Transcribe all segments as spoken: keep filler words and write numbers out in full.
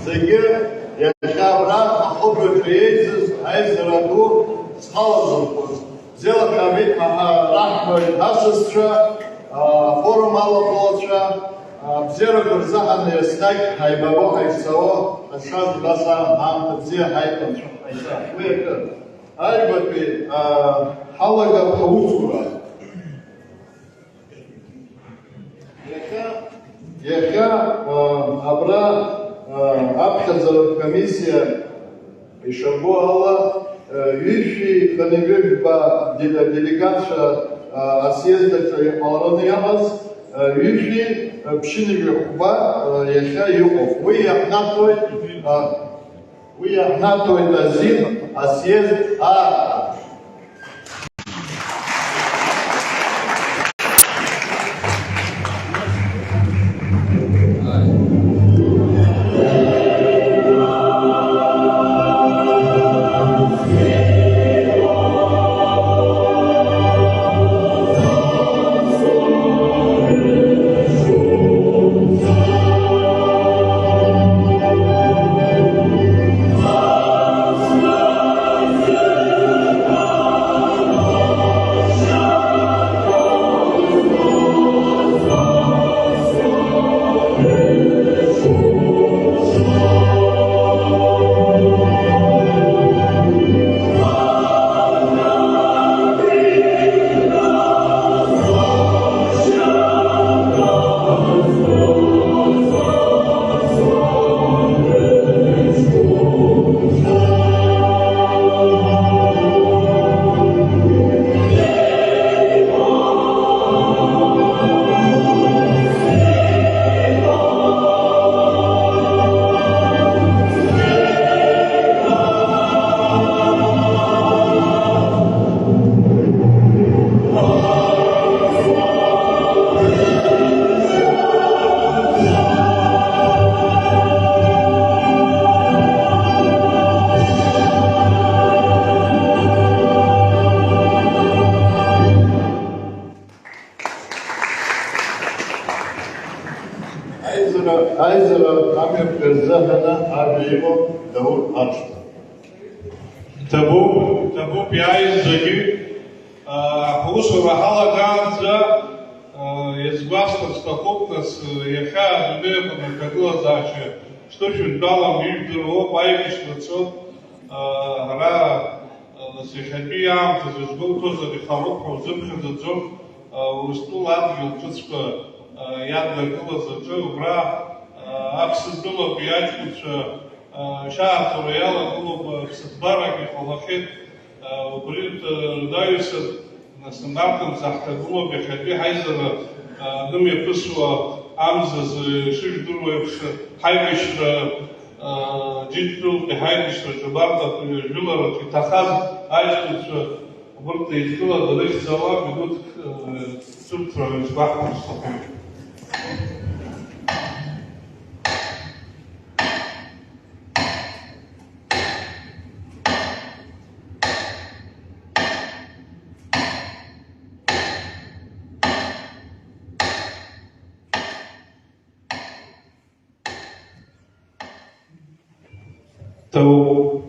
Зегьы иахьа абра ахыбраҿы еизыз аизара ду зхалазырхәыз, бзиала шәаабеит, ҳа, ҳа, раҳмаҩ асасцәа, афорум алахәлацәа, абзиарақәа рзыҳәан еснагь ҳаибабо ҳаишцало, ҳазшаз убас аамҭа бзиа ҳаиҭанҵәо ҳаиҭа. Уи акы. Аҩбатәи, а, ҳалагап ҳаусура. Иахьа, иахьа, а, абра, а, аԥхьаӡаратә комиссиа ишабо ала, а, ҩышәи хынҩажәба деле-, делегатцәа, а, асъезд аҿы иҟалараны иҟаз, а, ҩышәи, а, ԥшьынҩажәи хәба, а, иахьа иҟоуп. Уи иаҳнаҭоит, а, Уи иаҳнаҭоит азин асъезд аартра. Аизара, аизара амҩаԥгара рзыҳәаны ажәа имоуп Даур Аԥшьба. Ҭабуп, ҭабуп, иааиз зегьы. Ҳусура ҳалагаанӡа, иазгәасҭар сҭахуп, нас, иахьа адунеи аҟны аҭагылазаашьа шҭышәынтәалам ижәдыруа ауп аибашьра цо, ара, нас, иахьатәи аамҭазы изгәоуҭозар ихароуп ҳәа узыԥхьаӡаӡом, Урыстәыла адгьыл ҿыцқәа иаднакылаз аҿы, убра Аԥсынтәылатәи аҷкәынцәа Шьаахәра иалагылоуп, ԥсыҭбарак иҟалахьеит, убри рнаҩсан, нас, абарҭ рзы ҳҭагылоуп иахьатәи ҳаизара анымҩаԥысуа амзазы, ишыжәдыруа еиԥш, ҳаибашьра, Џьынџьтәылатәи ҳаибашьраҿы абарҭ жәылараҿы иҭахаз аҷкәынцәа, убырҭ еидкыланы ирыхьӡала минуҭк ҿыбҭрала ишбаҳҳәар сҭахуп. Ҭабуп.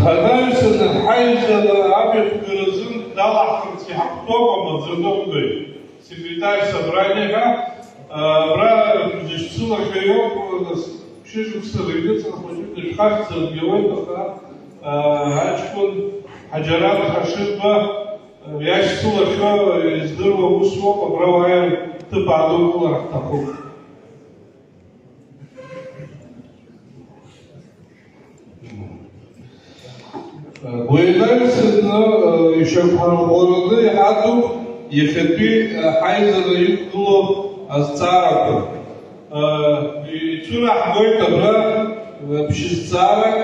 Анаҩсаны ҳаизара амҩаԥгаразы далаҳхырц иҳахәҭоуп амаӡаныҟәгаҩ, секретарь собраниаҟа, абра шәзышьцылахьоу иоуп, нас, ԥшьышықәса рыҩныҵҟа хәыҷык дышәхашҭзаргьы ауеит, аха, аҷкәын Ҳаџьараҭ Ҳашырба, иашьцылахьоу издыруа усоуп, абра уааир ҭыԥ аадукылар ҳҭахуп. Уи анаҩсаны, ишьақәырӷәӷәараны иҳаду иахьатәи ҳаизара иқәгылоу азҵаарақәа. Ицәыраҳгоит абра ԥшьызҵаарак,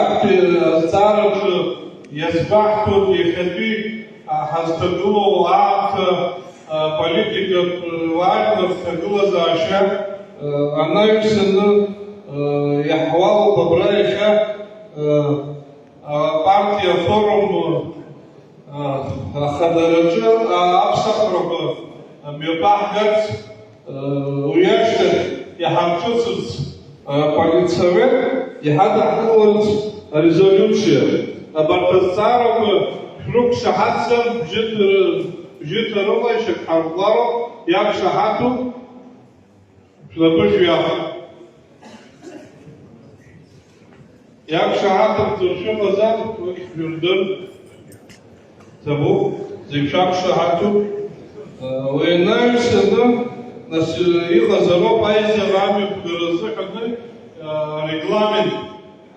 актәи азҵаараҿы иазгәаҳҭоит иахьатәи ҳазҭагылоу аамҭа, политикатә уаажәлар рҭагылазаашьа, анаҩсаны, иаҳуалуп абра иахьа, апартиа афорум ахадараҿы аԥсахрақәа мҩаԥаҳгарц, уи ашьҭахь иҳарҿыцырц Аполитсовет иҳадаҳкыларц арезолиуциа. Абарҭ азҵаарақәа шәрықәшаҳаҭӡам, бжьыҭара-, бжьыҭарыла ишьақәҳарӷәӷәароуп, иақәшаҳаҭуп, шәнапы шәҩах. Иақәшаҳаҭымҵар шәыҟазар, уигь шәырдыр. Ҭабуп, зегь шәақәшаҳаҭуп. Уи анаҩсаны, нас, иҟазароуп аизара амҩаԥгара азыҳәаны, арегламент,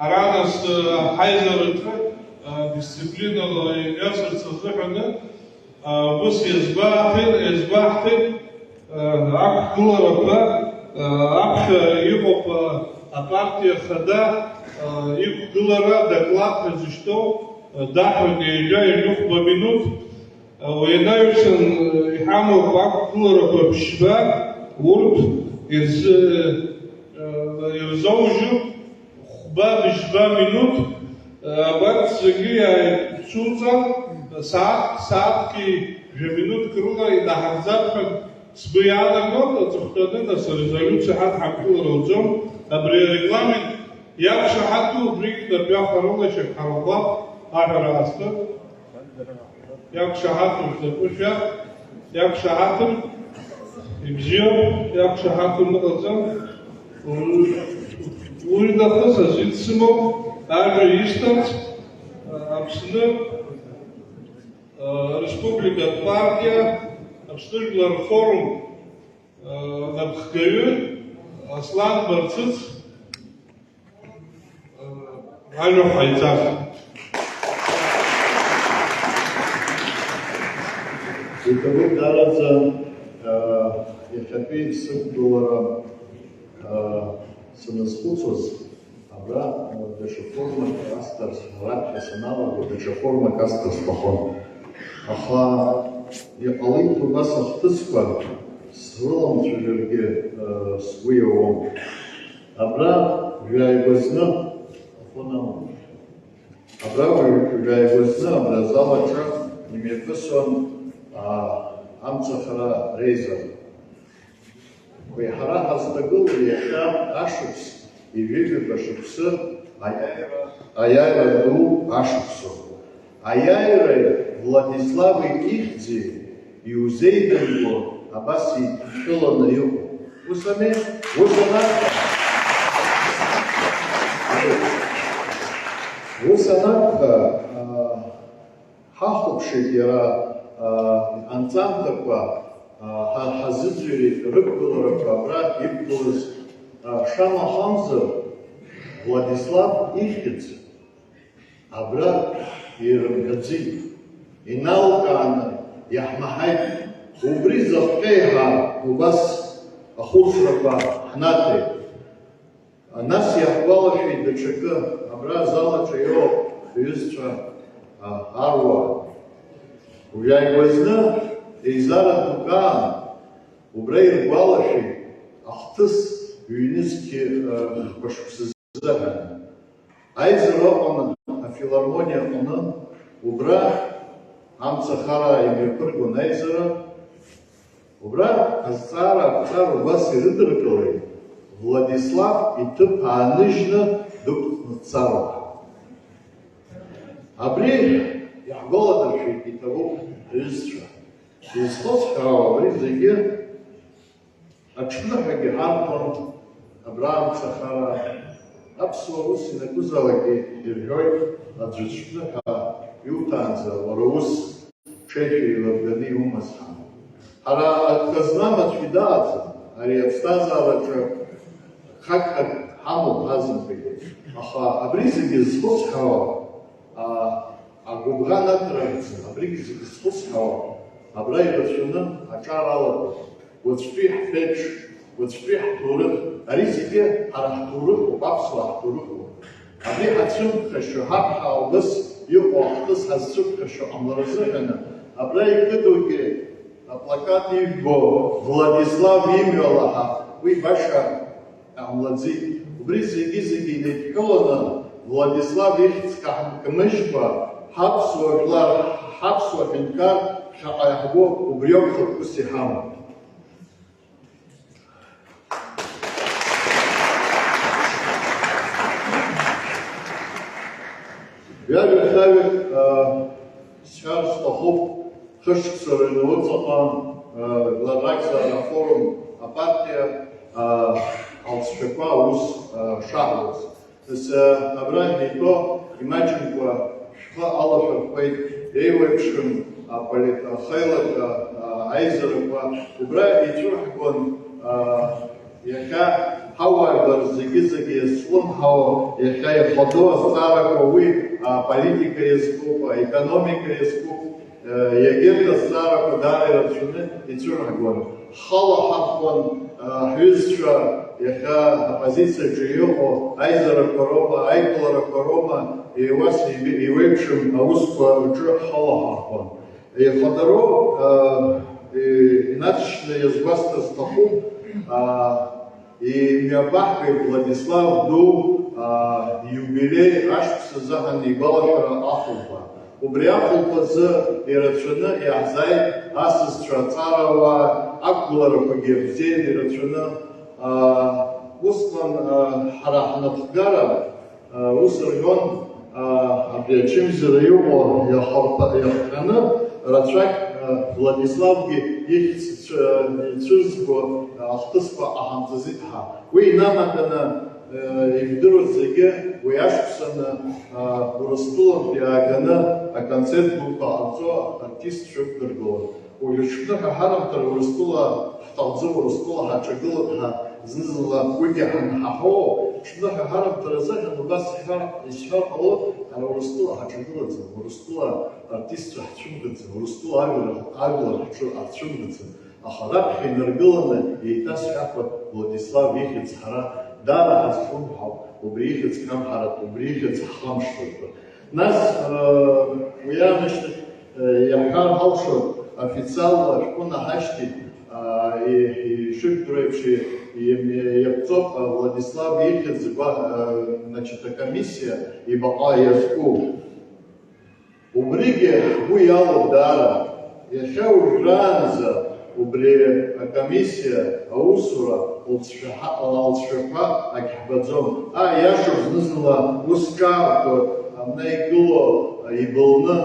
ара, нас, ҳаизараҿы дисциплинала иаҵарц азыҳәаны, ус иазгәаҳҭеит, иазгәаҳҭеит, ақәгыларақәа, аԥхьа иҟоуп, апартиа хада иқәгылара, доклад ҳәа зышьҭоу, даҳәоит ҩажәа, ҩажәихәба минуҭ. Уи анаҩсан, иҳамоуп ақәгыларақәа ԥшьба, урҭ ирзы-, ирзоужьуп хәба, быжьба минуҭ, абарҭ зегьы иааицуҵан, сааҭ, сааҭки жәа минуҭк рыла инаҳагӡап ҳәа сгәы иаанагоит, аҵыхәтәаны, нас, арезолиуциа ҳадҳамкылар ауӡом, абри арегламент иақәшаҳаҭу убригь дырҩахарыла ишьақәҳарӷәӷәап, аҳәара ҟасҵоит. Иақәшаҳаҭым, закәушәа, иақәшаҳаҭым, ибзиоуп, иақәшаҳаҭым ыҟаӡам. Уи нахыс азин сымоуп, ажәа исҭарц, Аԥсны, Республикатә партиа, Аԥсны Жәлар рфорум, напхгаҩы Аслан Барцыц, Ажәа ҟаиҵар. Иҭабуп даараӡа, аа, иахьатәи сықәгылара, аа, саназхәыцуаз, абра, аа, даҽа формак асҭар, раԥхьа саналаго, даҽа формак асҭар сҭахын. Аха иҟалеит убас ахҭысқәа, срыламцәажәаргьы, аа, сгәы иауам. Абра жәааигәа зны, афон амоуп. Абра жәааигәа зны абра азал аҿы имҩаԥысуан, аа, амцахара реизара. Уи ҳара ҳазҭагылоу иахьа ашықәс, ҩажәижәаба шықәсы, аиааира, аиааира ду ашықәсоуп. Аиааиреи Владислави ихьӡи иузеидамкуа абас еидшәыланы иҟоуп. Ус ами? Ус анакәха, ус анакәха, аа, ҳахәаԥшит иара, аа, анҵамҭақәа, аа, ҳа-, ҳазыӡырҩит рықәгыларақәа абра иқәгылаз, аа, шамахамзар, Владислав ихьӡ. Абра ирымҳәаӡеит, иналкааны иаҳмаҳаит, убри заҟәҟьеи ҳәа убас ахәыцрақәа ҳнаҭеит. Нас иаҳгәалашәеит даҽакы, абра азал аҿы иоуп ҳҩызцәа, а, аруаа. Уажәааигәа зны еизара дук аан, убра иргәалашәеит ахҭыс ҩнызқьи, а, хәба шықәса азыҳәан. Аизара ыҟан афилармониа аҟны, убра амцахара имҩаԥыргон аизара. Убра азҵаара ақәҵара убас ирыдыркылеит, Владислав иҭыԥ ааныжьны дықәҵны дцароуп ҳәа. Абри иаҳгәаладыршәеит, иҭабуп, ҳҩызцәа. Изхысҳәаау абри зегьы Аҽныҳәагьы ҳарҭон, абра амцахара, аԥсуа ус ианакәызаалакгьы ирҳәоит, аӡә ицәныҳәа иуҭаанӡа, уара ус ҽеишәа еилырганы иумаз ҳәа. Ҳара агха змам аӡәгьы дааӡам, ари аԥсҭазаараҿы хақәак ҳамоуп ҳазынтәыгьы. Аха абри зегьы зхысҳәаауа, а, агәыбӷан аҭарагӡа, абригь зегьы зхысҳәаауа, абра ирацәаны аҿар алагоит. Уаҵәтәи ҳԥеиԥш, уаҵәтәи ҳҭоурых, ари зегьы ҳара ҳҭоурыхуп, аԥсуаа ҳҭоурыхуп. Абри ҳацәымӷхашьо, ҳаԥхьа убас иҟоу ахҭыс ҳазцәымӷхашьо ҟамлар азыҳәаны, абра икыдугьы аплакат ижәбо Владислав имҩала ҳа, уи баша Иҟамлаӡеит. Убри зегьы-зегьы инеидҳәыланы, Владислав ихьӡ каҳкмыжькәа, ҳаԥсуа жәлар, ҳаԥсуа ҳәынҭқар ԥхьаҟа иаҳго убриоуп хықәкыс иҳамоу. Ҩажәа-хҩажәак, а, сҳәар сҭахуп, хышықәса рыҩны уҵаҟа, а, жәлар ракәзаара афорум апартиа, а, алҵшәақәа аус, а, шаҳуаз. Нас, а, абра ҳнеитәо имаҷымкәа шәхы алаҳәа рхәеит, еиуеиԥшым аполит-, ахеилак, а, аизарақәа, убра ицәырҳгон, а, Иахьа ҳауаажәлар зегьы-зегьы иазҿлымҳау, иахьа ихадоу азҵаарақәа уи аполитика иазкуп, аекономика иазкуп, егьырҭ азҵаарақәа даара ирацәаны ицәырҳгон. Ҳхала ҳахон, ҳҩызцәа иахьа аппозициаҿы иҟоу аизарақәа роума, аиԥыларақәа роума, еиуас еиуеиԥшым аусқәа рҿы ҳхала ҳахон. Ихадароу, а, и-, инаҵшьны иазгәасҭар сҭахуп, а, имҩабаҳгеит Владислав ду, а, ииубилеи ашықәс азыҳәан игәалашәара ахәылԥа. Убри ахәылԥазы ирацәаны иаҳзааит асасцәа, аҵарауаа, ақәгыларақәагьы ирзеин ирацәаны. А, усҟан, а, ҳара ҳнапхгара Ус рҳәон, абри ачымазара иҟоу иахырԥа-, иахҟьаны рацәак, Владиславгьы ихьӡ цә-, ицәырзго ахҭысқәа ҟаҳамҵаӡеит ҳәа. Уи инамаданы, ижәдыруаз зегьы уи ашықәсаны, Урыстәылантә иааганы аконцерт дуқәа ҟарҵо артистцәа ықәдыргылон. Уажәы ҽԥныҳәа ҳарымҭар Урыстәыла ҳҭахӡам, Урыстәыла ҳаҿагылап ҳәа зны-зынла уигьы ҳанҳаҳауоу, ҽԥныҳәа ҳарымҭар азыҳәан убас иҳәар, исҳәар ҟалоит, ҳара Урыстәыла ҳаҿагылаӡам, Урыстәыла артистцәа ҳцәымӷаӡам, Урыстәыла ажәлар, ажәлар ҳцәы-, ҳцәымӷаӡам. Аха раԥхьа инаргыланы еиҭасҳәахуеит Владислав ихьӡ ҳара даара ҳазҿлымҳауп, убри ихьӡ кнамҳаратәы, убри ихьӡ ҳхамышҭыртәы. Нас, уи аамышьҭахь, Иаҳҳәар ҳалшоит, официалла ашәҟәы наҳашьҭит, ишыжәдыруа еиԥш, иаԥҵоуп Владислав ихьӡ гәаҳ-, значит, акомиссиа ибаҟа иазку. Убригьы ҳгәы иалоуп даара. Иахьа уажәраанӡа убри акомиссиа аусура лҵшәаҳа-, лҵшәақәа агьҳбаӡом. Ааи, иашоуп, зны-зынла ус ҿаархоит, абна игылоу ибылны.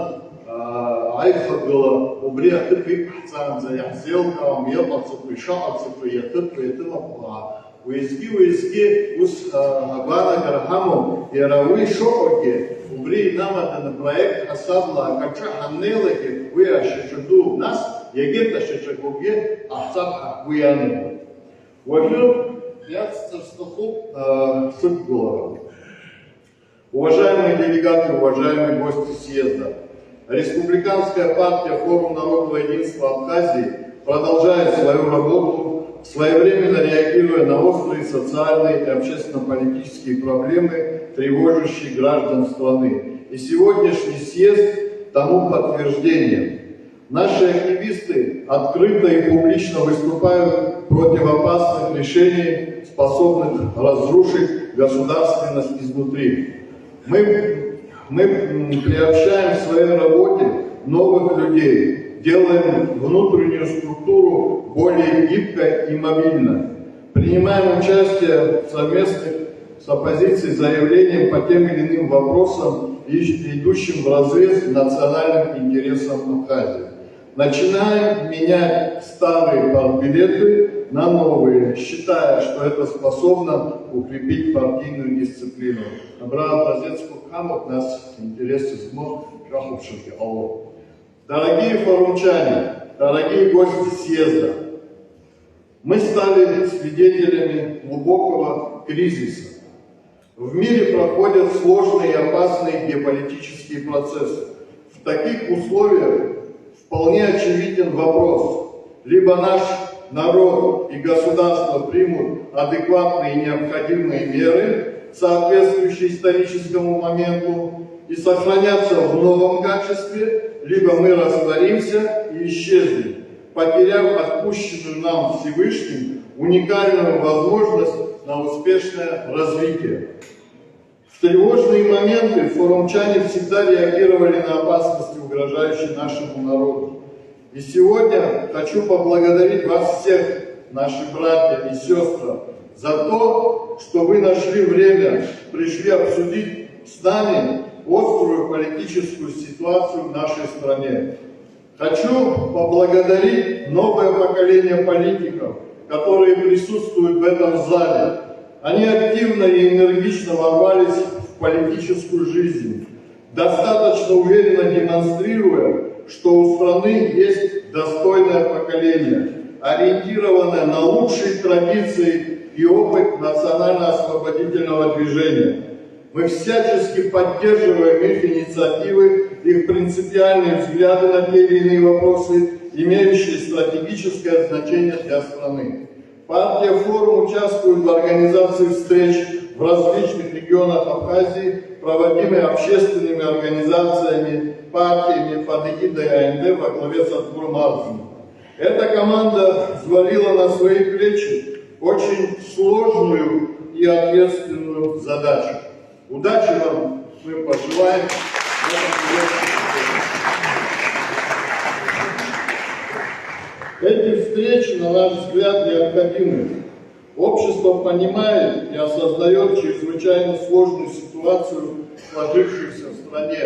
Аихагыла убри аҭыԥ иқәҳҵаанӡа иаҳзеилкаауам иҟаҵатәу, ишаҟаҵатәу, иаҭыԥу, иаҭымаку ҳәа. Уеизгьы-уеизгьы ус агәаанагара ҳамоуп, иара уи шыҟоугьы, убри инамаданы проект ҳасабла акаҿы ҳаннеилакгьы, уи ашьаҿа ду, нас егьырҭ ашьаҿақәагьы ҟаҳҵап ҳәа ҳгәы иаанагоит. Уажәы иацҵар сҭахуп, а, сықәгылара. Уважаемые делегаты, уважаемые гости съезда! Республиканская партия «Форум народного единства Абхазии» продолжает свою работу, своевременно реагируя на острые социальные и общественно-политические проблемы, тревожащие граждан страны. И сегодняшний съезд тому подтверждение. Наши активисты открыто и публично выступают против опасных решений, способных разрушить государственность изнутри. Мы, мы приобщаем в своей работе новых людей, делаем внутреннюю структуру более гибкой и мобильной. Принимаем участие в совместных с оппозицией заявлением по тем или иным вопросам, идущим вразрез национальным интересам Абхазии. Начинаем менять старые партбилеты на новые, считая, что это способно укрепить партийную дисциплину. Абра образец куп ҳамоуп, нас интерес змоу шәахәаԥшыргьы ҟалоит. Дорогие форумчане, дорогие гости съезда, Мы стали свидетелями глубокого кризиса. В мире проходят сложные и опасные геополитические процессы. В таких условиях вполне очевиден вопрос: либо наш народ и государство примут адекватные и необходимые меры, соответствующие историческому моменту, и сохранятся в новом качестве, либо мы растворимся и исчезнем, потеряв отпущенную нам Всевышним уникальную возможность на успешное развитие. В тревожные моменты форумчане всегда реагировали на опасности, угрожающие нашему народу. И сегодня хочу поблагодарить вас всех, наши братья и сестры, за то, что вы нашли время, пришли обсудить с нами острую политическую ситуацию в нашей стране. Хочу поблагодарить новое поколение политиков, которые присутствуют в этом зале. Они активно и энергично ворвались в политическую жизнь, достаточно уверенно демонстрируя, что у страны есть достойное поколение, ориентированное на лучшие традиции и опыт национально-освободительного движения. Мы всячески поддерживаем их инициативы, их принципиальные взгляды на те или иные вопросы, имеющие стратегическое значение для страны. Партия «Форум» участвует в организации встреч в различных регионах Абхазии, проводимых общественными организациями, партиями под эгидой А Н Д во главе с Артуром Арзумом. Эта команда взвалила на свои плечи очень сложную и ответственную задачу. Удачи вам мы пожелаем в этом тяжёлом. Эти встречи, на наш взгляд, необходимы. Общество понимает и осознаёт чрезвычайно сложную ситуацию, сложившуюся в стране.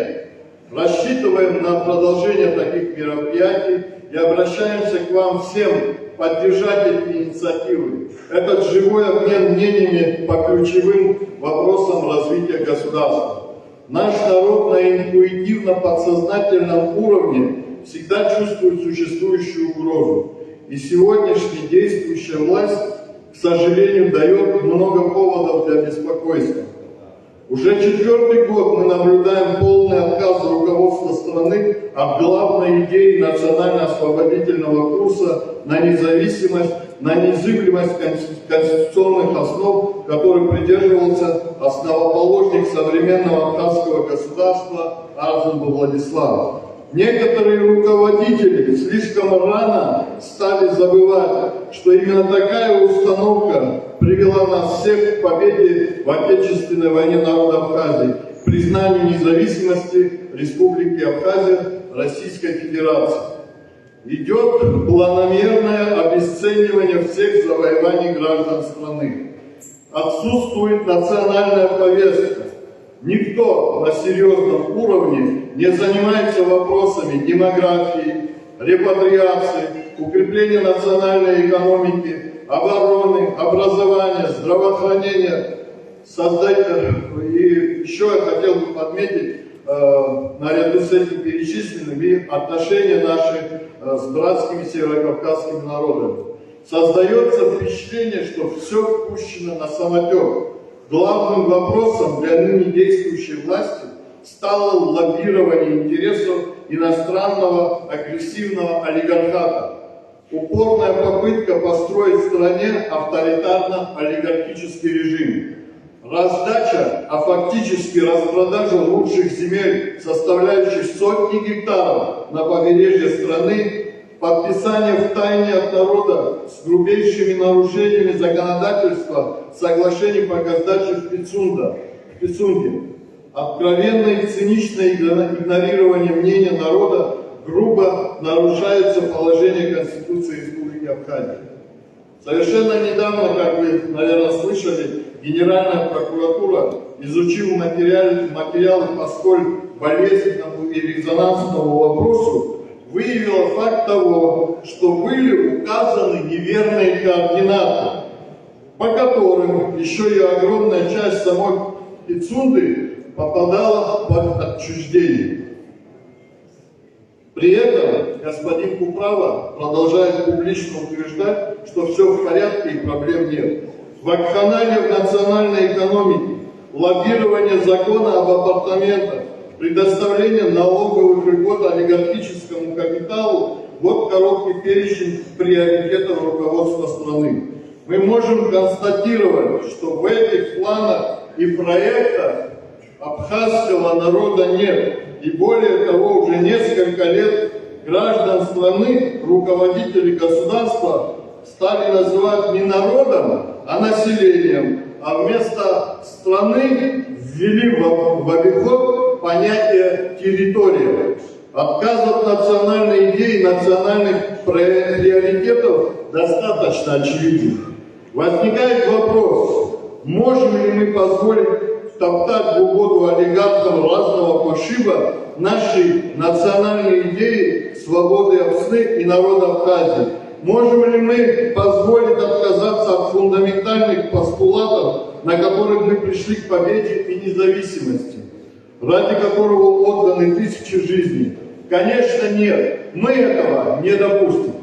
Рассчитываем на продолжение таких мероприятий и обращаемся к вам всем поддержать эти инициативы, этот живой обмен мнениями по ключевым вопросам развития государства. Наш народ на интуитивно-подсознательном уровне всегда чувствует существующую угрозу, и сегодняшняя действующая власть, к сожалению, даёт много поводов для беспокойства. Уже четвёртый год мы наблюдаем полный отказ руководства страны от главной идеи национально-освободительного курса на независимость, на незыблемость конституционных основ, которой придерживался основоположник современного абхазского государства Арзумбов Владислав. Некоторые руководители слишком рано стали забывать, что именно такая установка привела нас всех к победе в Отечественной войне народа Абхазии, к признанию независимости Республики Абхазия Российской Федерации. Идёт планомерное обесценивание всех завоеваний граждан страны. Отсутствует национальная повестка. Никто на серьёзном уровне не занимается вопросами демографии, репатриации, укрепления национальной экономики, обороны, образования, здравоохранения. Создать, э, и ещё я хотел бы подметить, э, наряду с этим перечисленным, и отношения наши, э, с братскими северокавказскими народами. Создаётся впечатление, что всё пущено на самотёк. Главным вопросом для ныне действующей власти стало лоббирование интересов иностранного агрессивного олигархата, упорная попытка построить в стране авторитарно-олигархический режим. Раздача, а фактически распродажа лучших земель, составляющих сотни гектаров на побережье страны, подписание в тайне от народа с грубейшими нарушениями законодательства соглашений по газдаче в Пицунда, в Пицунде. Откровенное и циничное игно-, игнорирование мнения народа грубо нарушается положение Конституции Республики Абхазия. Совершенно недавно, как вы, наверное, слышали, Генеральная прокуратура, изучив материал-, материалы по столь болезненному и резонансному вопросу, выявила факт того, что были указаны неверные координаты, по которым ещё и огромная часть самой Пицунды попадала под отчуждение. При этом господин Куправа продолжает публично утверждать, что всё в порядке и проблем нет. Вакханалия в национальной экономике, лоббирование закона об апартаментах, предоставление налоговых льгот олигархическому капиталу — вот короткий перечень приоритетов руководства страны. Мы можем констатировать, что в этих планах и проектах абхазского народа нет. И более того, уже несколько лет граждан страны руководители государства стали называть не народом, а населением, а вместо страны ввели в, в обиход понятие территория. Отказ от национальной идеи, национальных пре-, приоритетов достаточно очевиден. Возникает вопрос, можем ли мы позволить топтать в угоду олигархам разного пошиба наши национальные идеи свободы Абхазии и народа Абхазии? Можем ли мы позволить отказаться от фундаментальных постулатов, на которых мы пришли к победе и независимости, ради которого отданы тысячи жизней? Конечно, нет. Мы этого не допустим.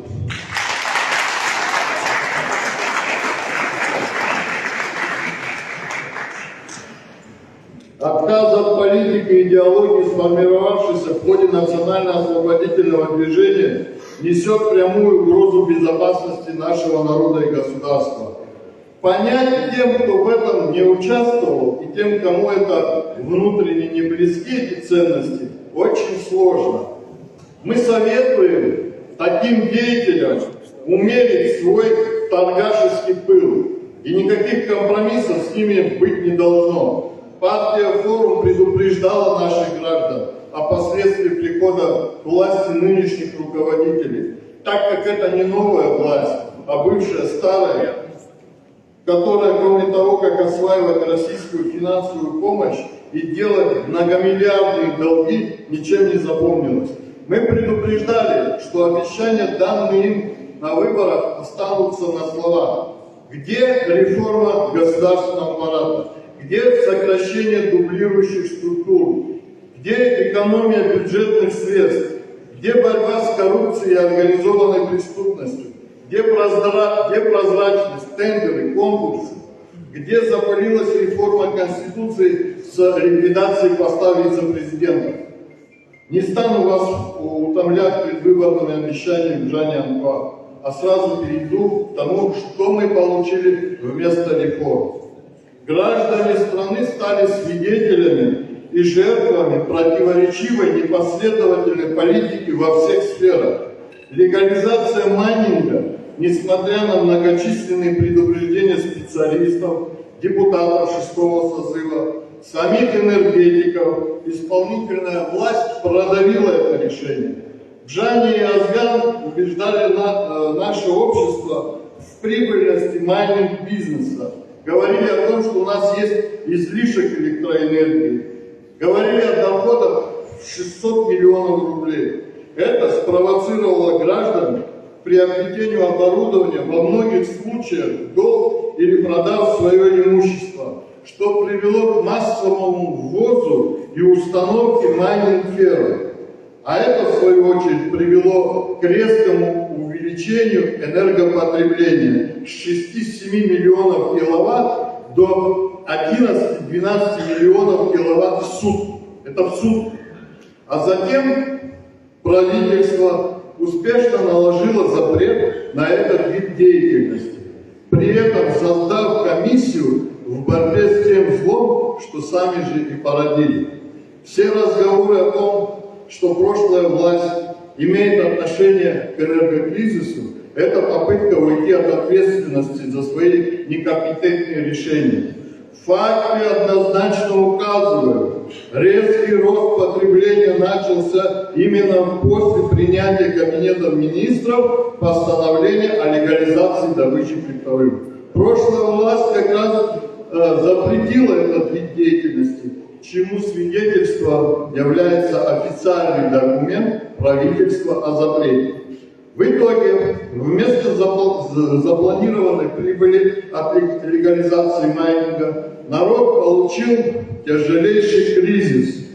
Отказ от политики и идеологии, сформировавшейся в ходе национально-освободительного движения, несет прямую угрозу безопасности нашего народа и государства. Понять тем, кто в этом не участвовал, и тем, кому это внутренне не близки, эти ценности, очень сложно. Мы советуем таким деятелям умерить свой торгашеский пыл, и никаких компромиссов с ними быть не должно. Партия «Форум» предупреждала наших граждан о последствиях прихода к власти нынешних руководителей, так как это не новая власть, а бывшая старая, которая, кроме того, как осваивать российскую финансовую помощь и делать многомиллиардные долги, ничем не запомнилась. Мы предупреждали, что обещания, данные им на выборах, останутся на словах. Где реформа государственного аппарата? Где сокращение дублирующих структур? Где экономия бюджетных средств? Где борьба с коррупцией и организованной преступностью? Где прозра-, где прозрачность, тендеры, конкурсы? Где запылилась реформа Конституции с ликвидацией поста вице-президента? Не стану вас утомлять предвыборными обещаниями Бжани Анкоа, а сразу перейду к тому, что мы получили вместо реформ. Граждане страны стали свидетелями и жертвами противоречивой, непоследовательной политики во всех сферах. Легализация майнинга, несмотря на многочисленные предупреждения специалистов, депутатов шестого созыва, самих энергетиков, исполнительная власть продавила это решение. Бжани и Озган убеждали на-, э, наше общество в прибыльности майнинг-бизнеса. Говорили о том, что у нас есть излишек электроэнергии. Говорили о доходах в шестьсот миллионов рублей. Это спровоцировало граждан к приобретению оборудования, во многих случаях в долг или продав свое имущество, что привело к массовому ввозу и установке майнинг-ферм. А это, в свою очередь, привело к резкому увеличению энергопотребления с шести-семи миллионов киловатт до одиннадцати-двенадцати миллионов киловатт в сутки. Это в сутки. А затем правительство успешно наложило запрет на этот вид деятельности, при этом создав комиссию в борьбе с тем злом, что сами же и породили. Все разговоры о том, что прошлая власть имеет отношение к энергокризису, это попытка уйти от ответственности за свои некомпетентные решения. Факты однозначно указывают: резкий рост потребления начался именно после принятия Кабинетом министров постановления о легализации добычи криптовалют. Прошлая власть как раз, э, запретила этот вид деятельности, чему свидетельством является официальный документ правительства о запрете. В итоге, вместо запла-, за-, запланированной прибыли от лег-, легализации майнинга, народ получил тяжелейший кризис,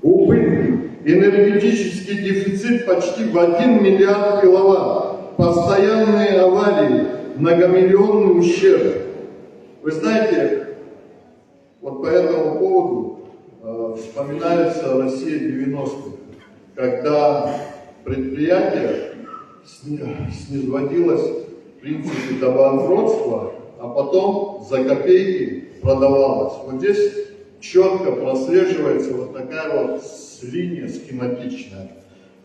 убытки, энергетический дефицит почти в один миллиард киловатт, постоянные аварии, многомиллионный ущерб. Вы знаете, вот по этому поводу, э, вспоминается Россия девяностых, когда предприятие сни-, снизходилось, в принципе, до банкротства, а потом за копейки продавалось. Вот здесь четко прослеживается вот такая вот с-, линия схематичная.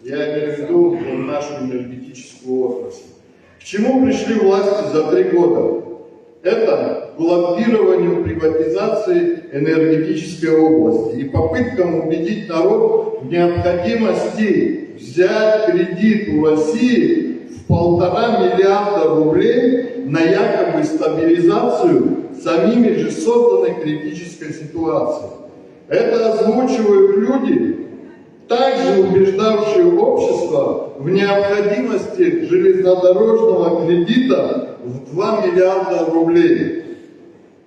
Я имею в виду вот нашу энергетическую отрасль. К чему пришли власти за три года? Это к лоббированию приватизации энергетической области и попыткам убедить народ в необходимости взять кредит у России в полтора миллиарда рублей на якобы стабилизацию самими же созданной критической ситуации. Это озвучивают люди, также убеждавшие общество в необходимости железнодорожного кредита в два миллиарда рублей,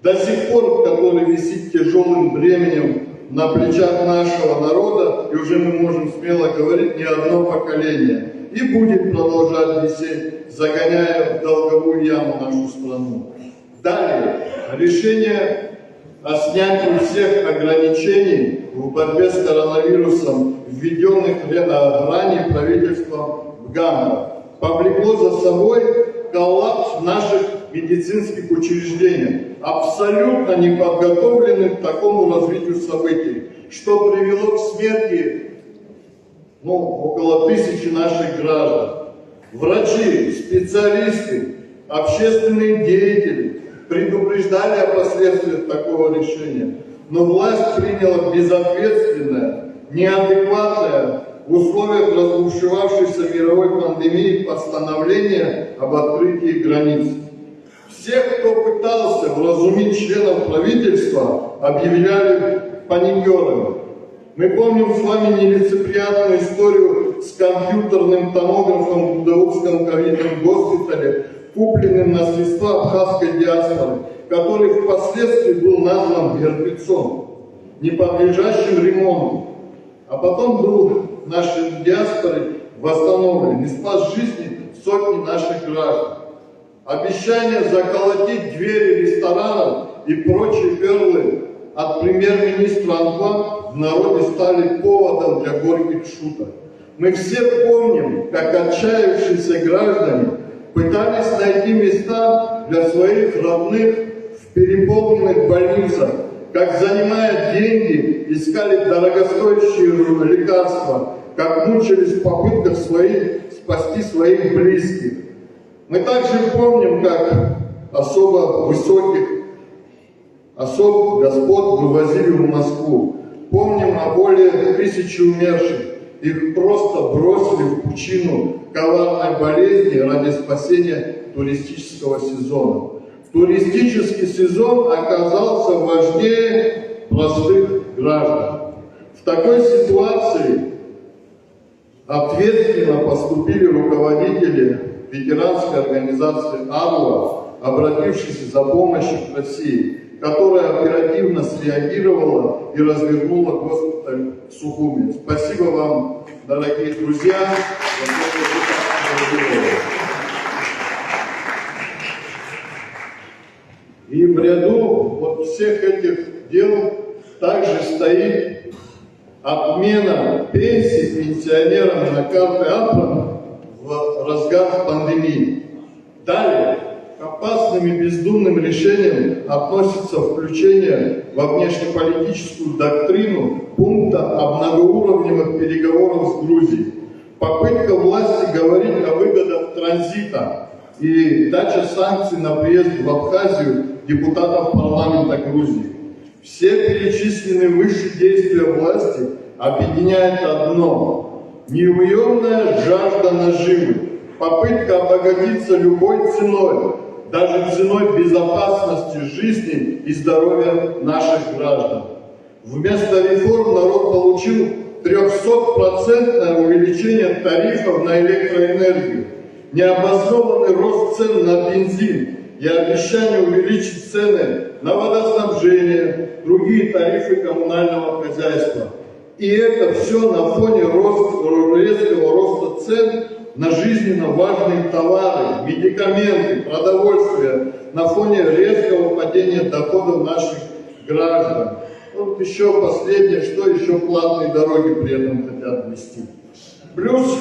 до сих пор который висит тяжелым бременем на плечах нашего народа, и уже мы можем смело говорить, не одно поколение, и будет продолжать висеть, загоняя в долговую яму нашу страну. Далее. Решение о снятии всех ограничений в борьбе с коронавирусом, введённых ре-, а, ранее правительством Бганова, повлекло за собой коллапс наших медицинских учреждений, абсолютно не подготовленных к такому развитию событий, что привело к смерти, ну, около тысячи наших граждан. Врачи, специалисты, общественные деятели предупреждали о последствиях такого решения, но власть приняла безответственное, неадекватное в условиях разбушевавшейся мировой пандемии постановление об открытии границ. Всех, кто пытался вразумить членов правительства, объявляли паникёрами. Мы помним с вами нелицеприятную историю с компьютерным томографом в Гудаутском ковидном госпитале, купленным на средства абхазской диаспоры, который впоследствии был назван мертвецом, не подлежащим ремонту, а потом был нашей диаспорой восстановлен и спас жизни сотни наших граждан. Обещания заколотить двери ресторанов и прочие перлы от премьер-министра Антуан в народе стали поводом для горьких шуток. Мы все помним, как отчаявшиеся граждане пытались найти места для своих родных в переполненных больницах, как, занимая деньги, искали дорогостоящие лекарства, как мучились в попытках своих, спасти своих близких. Мы также помним, как особо высоких особ, господ вывозили в Москву. Помним о более тысячи умерших. Их просто бросили в пучину коварной болезни ради спасения туристического сезона. Туристический сезон оказался важнее простых граждан. В такой ситуации ответственно поступили руководители ветеранской организации «Арла», обратившись за помощью к России, которая оперативно среагировала и развернула госпиталь в Сухуми. Спасибо вам, дорогие друзья, за то, что вы так среагировали. И в ряду вот всех этих дел также стоит отмена пенсий пенсионерам на карты АПРА в разгар пандемии. Далее, к опасным и бездумным решениям относится включение во внешнеполитическую доктрину пункта о многоуровневых переговорах с Грузией. Попытка власти говорить о выгодах транзита и дача санкций на приезд в Абхазию депутатов парламента Грузии. Все перечисленные выше действия власти объединяет одно: неуемная жажда наживы, попытка обогатиться любой ценой, даже ценой безопасности жизни и здоровья наших граждан. Вместо реформ народ получил трёхсотпроцентное увеличение тарифов на электроэнергию, необоснованный рост цен на бензин и обещание увеличить цены на водоснабжение, другие тарифы коммунального хозяйства. И это всё на фоне рост-, резкого роста цен на жизненно важные товары, медикаменты, продовольствие, на фоне резкого падения доходов наших граждан. Вот ещё последнее, что ещё платные дороги при этом хотят ввести. Плюс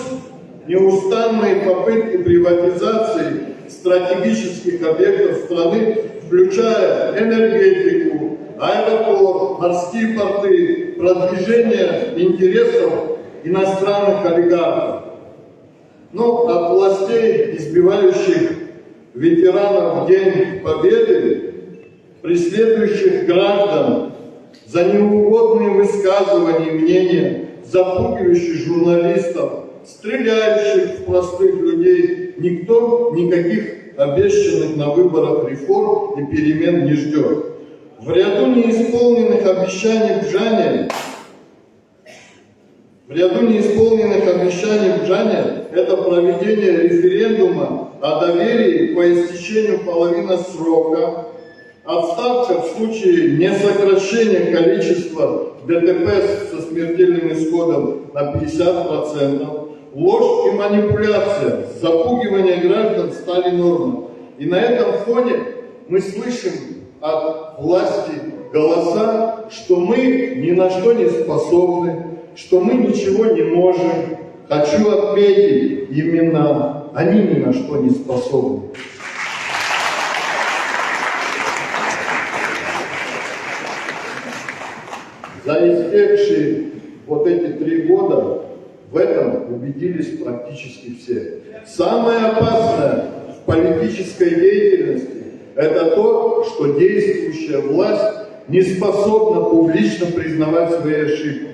неустанные попытки приватизации стратегических объектов страны, включая энергетику, аэропорт, морские порты, продвижение интересов иностранных олигархов. Ну, от властей, избивающих ветеранов в День Победы, преследующих граждан за неугодные высказывания и мнения, запугивающих журналистов, стреляющих в простых людей, никто никаких Обещанных на выборах реформ и перемен не ждёт. В ряду неисполненных обещаний Бжане, в ряду неисполненных обещаний Бжане это проведение референдума о доверии по истечению половины срока, отставка в случае несокращения количества ДТП со смертельным исходом на пятьдесят процентов, ложь и манипуляция, запугивание граждан стали нормой. И на этом фоне мы слышим от власти голоса, что мы ни на что не способны, что мы ничего не можем. Хочу отметить, именно они ни на что не способны. За истекшие вот эти три года в этом убедились практически все. Самое опасное в политической деятельности — это то, что действующая власть не способна публично признавать свои ошибки.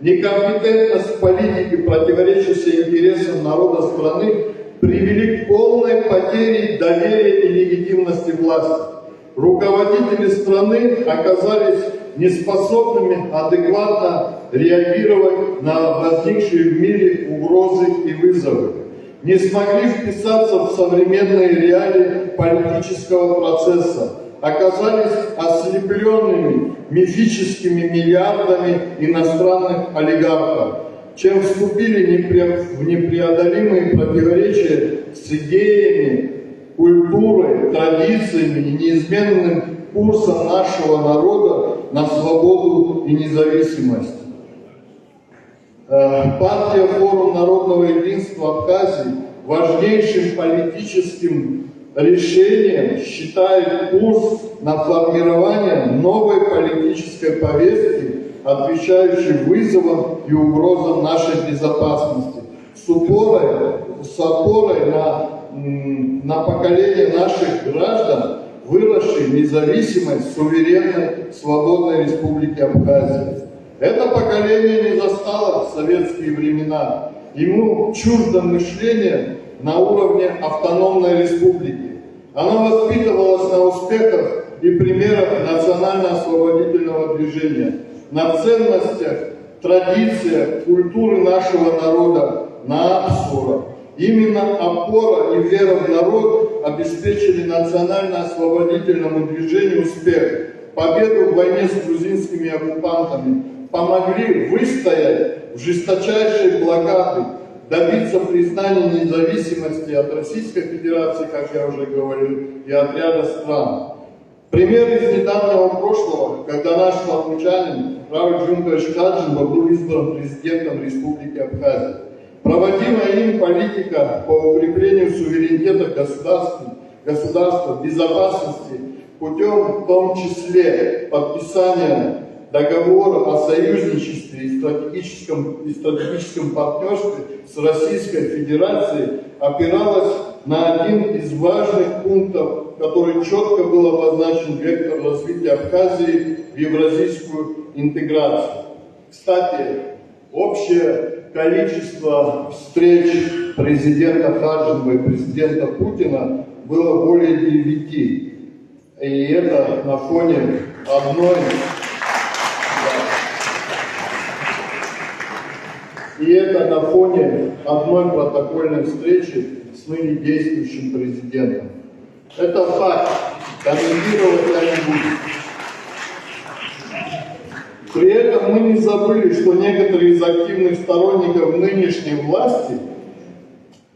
Некомпетентность в политике, противоречащая интересам народа страны, привели к полной потере доверия и легитимности власти. Руководители страны оказались неспособными адекватно реагировать на возникшие в мире угрозы и вызовы, не смогли вписаться в современные реалии политического процесса, оказались ослеплёнными мифическими миллиардами иностранных олигархов, чем вступили непре-, в непреодолимые противоречия с идеями, культурой, традициями и неизменным курсом нашего народа на свободу и независимость. Э, партия «Форум народного единства Абхазии» важнейшим политическим решением считает курс на формирование новой политической повестки, отвечающей вызовам и угрозам нашей безопасности, с упорой, с опорой на, м, на поколение наших граждан, выросшей независимой, суверенной, свободной Республики Абхазия. Это поколение не застало советские времена. Ему чуждо мышление на уровне автономной республики. Оно воспитывалось на успехах и примерах национально-освободительного движения, на ценностях, традициях, культуры нашего народа, на абсурах. Именно опора и вера в народ обеспечили национально-освободительному движению успех, победу в войне с грузинскими оккупантами, помогли выстоять в жесточайшей блокаде, добиться признания независимости от Российской Федерации, как я уже говорил, и от ряда стран. Пример из недавнего прошлого, когда наш славянчанин Рауль Джункович Хаджинба был избран президентом Республики Абхазия. Проводимая им политика по укреплению суверенитета государств-, государства, безопасности путём, в том числе, подписания договора о союзничестве и стратегическом, и стратегическом партнёрстве с Российской Федерацией, опиралась на один из важных пунктов, который чётко был обозначен вектор развития Абхазии в евразийскую интеграцию. Кстати, общее количество встреч президента Хаджинба и президента Путина было более девяти. И это на фоне одной, и это на фоне одной протокольной встречи с ныне действующим президентом. Это факт. Комментировать я не буду. При этом мы не забыли, что некоторые из активных сторонников нынешней власти,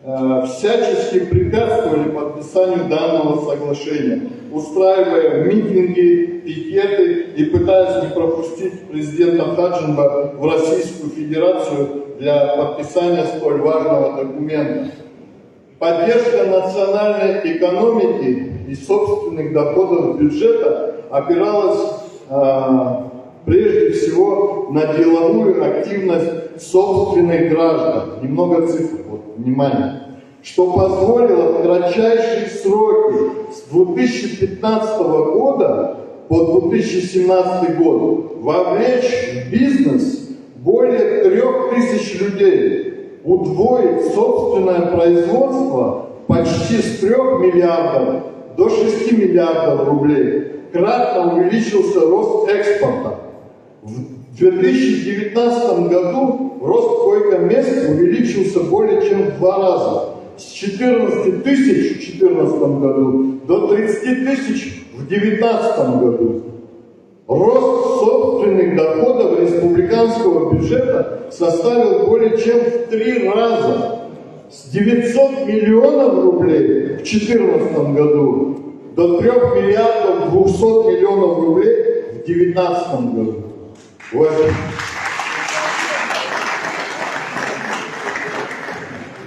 э, всячески препятствовали подписанию данного соглашения, устраивая митинги, пикеты и пытаясь не пропустить президента Хаджинба в Российскую Федерацию для подписания столь важного документа. Поддержка национальной экономики и собственных доходов бюджета опиралась, а, прежде всего на деловую активность собственных граждан. Немного цифр, вот, внимание. Что позволило в кратчайшие сроки с две тысячи пятнадцатого года по две тысячи семнадцатый год вовлечь в бизнес более трёх тысяч людей, удвоить собственное производство почти с трёх миллиардов до шести миллиардов рублей. Кратно увеличился рост экспорта. В две тысячи девятнадцатом году рост койко-мест увеличился более чем в два раза. С четырнадцати тысяч в четырнадцатом году до тридцати тысяч в девятнадцатом году. Рост собственных доходов республиканского бюджета составил более чем в три раза. С девятьсот миллионов рублей в четырнадцатом году до трёх миллиардов двухсот миллионов рублей в девятнадцатом году. Вот.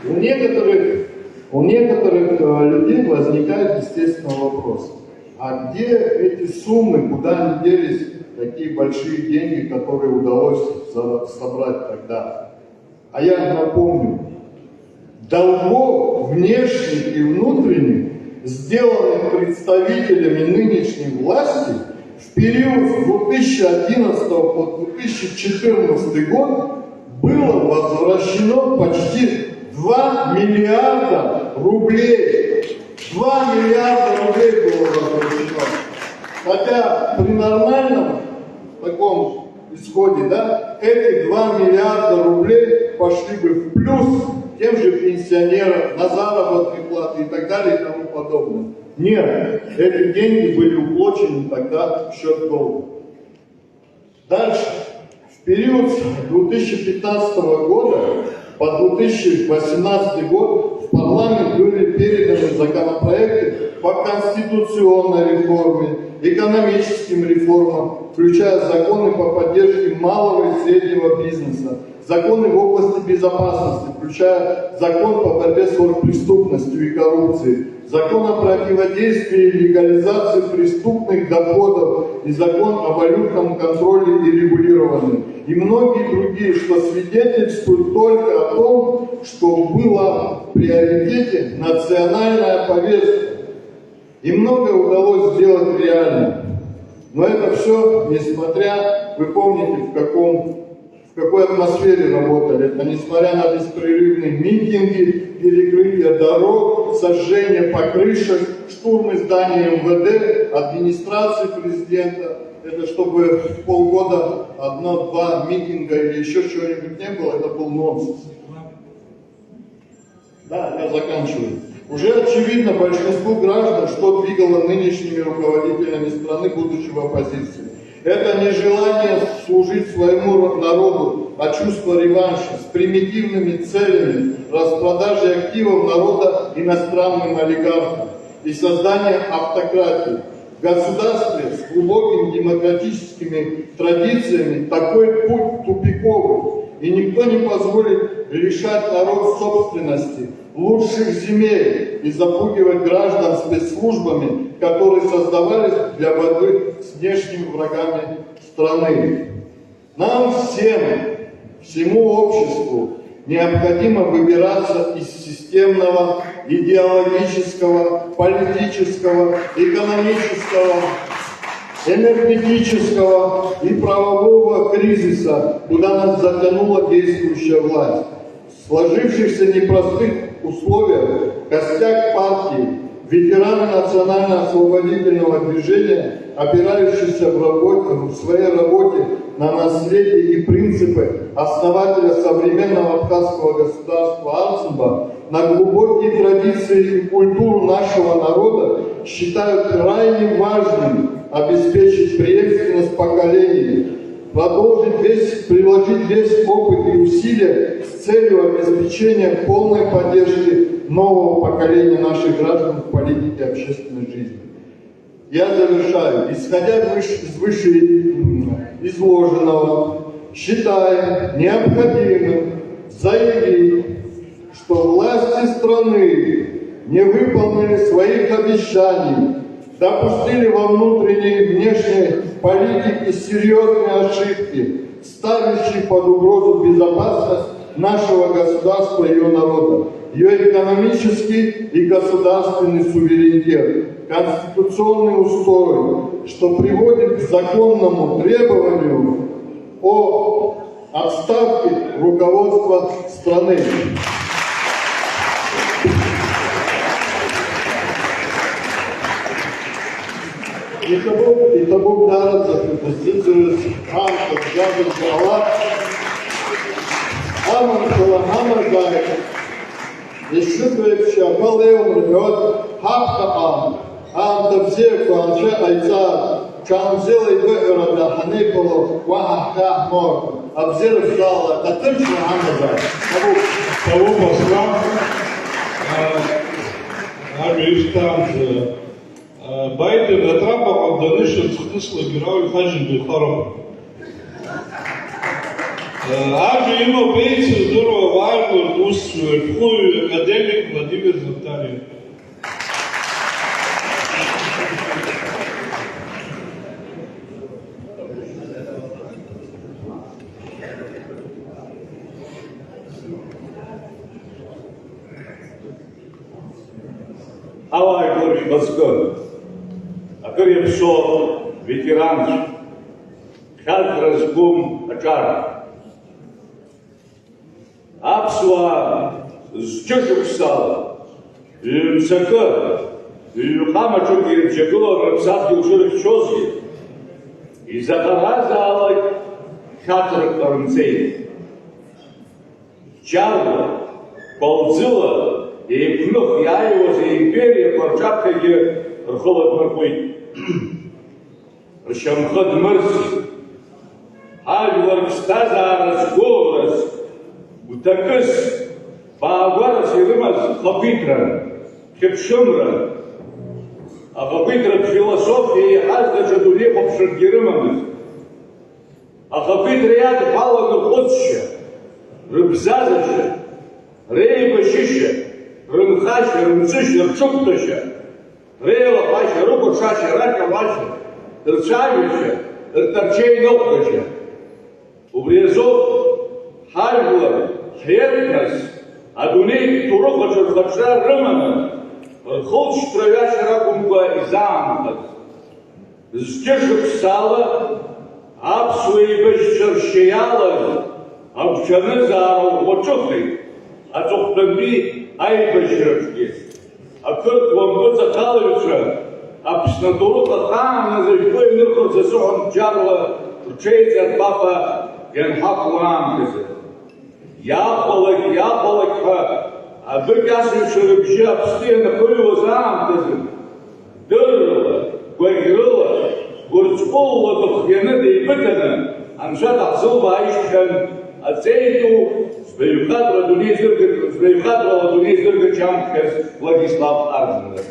У некоторых, у некоторых э, людей возникает естественно вопрос, а где эти суммы, куда они делись, такие большие деньги, которые удалось за- собрать тогда? А я напомню, долгов внешних и внутренних, сделанных представителями нынешней власти в период с две тысячи одиннадцатого по две тысячи четырнадцатый год, было возвращено почти два миллиарда рублей. Два миллиарда рублей было возвращено. Хотя при нормальном таком исходе, да, эти два миллиарда рублей пошли бы в плюс тем же пенсионерам, на заработные платы и так далее и тому подобное. Нет, эти деньги были уплочены тогда в счет долга. Дальше. В период с две тысячи пятнадцатого года по две тысячи восемнадцатый год в парламент были переданы законопроекты по конституционной реформе, экономическим реформам, включая законы по поддержке малого и среднего бизнеса, законы в области безопасности, включая закон по борьбе с преступностью и коррупцией, закон о противодействии легализации преступных доходов и закон о валютном контроле и регулировании, и многие другие, что свидетельствует только о том, что была в приоритете национальная повестка. И многое удалось сделать реально. Но это все несмотря, вы помните, в каком в какой атмосфере работали. Это несмотря на беспрерывные митинги, перекрытие дорог, сожжение покрышек, штурмы зданий МВД, администрации президента. Это чтобы в полгода одно-два митинга или еще чего-нибудь не было, это был нонсенс. Да, я заканчиваю. Уже очевидно большинству граждан, что двигало нынешними руководителями страны, будучи в оппозиции. Это не желание служить своему ро- народу, а чувство реванша с примитивными целями распродажи активов народа иностранным олигархам и создания автократии. В государстве с глубокими демократическими традициями такой путь тупиковый, и никто не позволит лишать народ собственности, лучших земель и запугивать граждан спецслужбами, которые создавались для борьбы с внешними врагами страны. Нам всем, всему обществу необходимо выбираться из системного, идеологического, политического, экономического, энергетического и правового кризиса, куда нас затянула действующая власть. В сложившихся непростых условиях костяк партии, ветераны национально-освободительного движения, опирающиеся в, работе, в своей работе на наследие и принципы основателя современного абхазского государства Арцинба, на глубокие традиции и культуру нашего народа, считают крайне важным обеспечить преемственность поколений, продолжить весь, приложить весь опыт и усилия с целью обеспечения полной поддержки нового поколения наших граждан в политике и общественной жизни. Я завершаю. Исходя выше- из вышеизложенного, считаем необходимым заявить, что власти страны не выполнили своих обещаний, допустили во внутренней и внешней политике серьезные ошибки, ставящие под угрозу безопасность нашего государства и ее народа, ее экономический и государственный суверенитет, конституционный устрой, что приводит к законному требованию о отставке руководства страны. Иҭабуп, иҭабуп даараӡа шәгәы сзыӡырҩыз, аамҭа бжьаӡыргьы ҟалап. Аманшәала ҳамазааит, ишытәу еиԥш ақәа леиуам рҳәоит, ҳаԥхьаҟа аамҭа бзиақәа Анцәа иҟаиҵааит, ҽаанбзиала игәыҳәарада ҳанеиԥыло уаҳа ҳхы иаҳмоур, абзиара шәзаалааит, аҭынчра ҳамазааит. Ҳабуп. Ҳабуп, Аслан. Амҩа ишьҭамза. Баиҭыр атрапаҟа данышьацхныслак ирауихажьын духароуп. Ажәа имоуп еицырдыруа уаажәлартә усзуҩы, ашәҟәыҩҩы, академик Владимир Зартариа. Ауаажәлар шәмызкы, акыр иаԥсоу ветеранцәа, хьаҵра зқәым аҿар. Аԥсуаа зқьышықәсала, ҩ-мцакы, ҩ-ҟама ҿык ирыбжьагылан рыԥсадгьыл шырыхьчозгьы, изаҟаразаалак хьаҵрак ҟарымҵеит. Џьарла, гәалӡыла еиқәных иааиуаз аимпериақәа рҿаԥхьагьы рхы лаԥырҟәит. Ршьамхы дмырӡит. Ҳажәлар ԥсҭазаара згәылараз, гәҭакыс, баагәарас ирымаз хақәиҭран, хьыԥшымран. Ахақәиҭратә философиа иаҳаз даҽа дунеихәаԥшракгьы рымамызт. Ахақәиҭра иадҳәалан рхәыцшьа, рыбзазашьа, реибашьышьа, рынхашьа, рымҵышьа, рҽықәтәашьа, реилаҳәашьа, рыкәыршашьа, раҟьалашьа, рцәажәашьа, ртәарчеиныҟәгашьа. Убри азоуп ҳажәлар, ҳетнос, адунеитә ҭоурых аҿы рхаҿра рыманы, рхылҵшьҭра ҩашьара акәымкәа изаанхаз. Зқьышықәсала аԥсуа еибашьцәа ршьа иалаз агәҽанызаара уаҿыхеит аҵыхәтәантәи аибашьраҿгьы. Ақырҭуа мпыҵахалаҩцәа Аԥсны аҭоурых ахааназы ашәҟәы ианырхырц азыҳәан бџьарла рҽеиҵарпапа ианҳақәу аамҭазы. Иахәалак, иахәалак ҳәа, абыкьасыҩцәа рыбжьы Аԥсны ианаԥыҩуаз аамҭазын, дыррала, гәаӷьрыла, гәырҵҟәылла дыхианы деибыҭаны, Анцәа даҳзылбааижьҭхьан, аҵеи ду, збаҩхатәра дунеи зыргар-, збаҩхатәрала адунеи зыргачамкхьаз Владислав Арӡынба.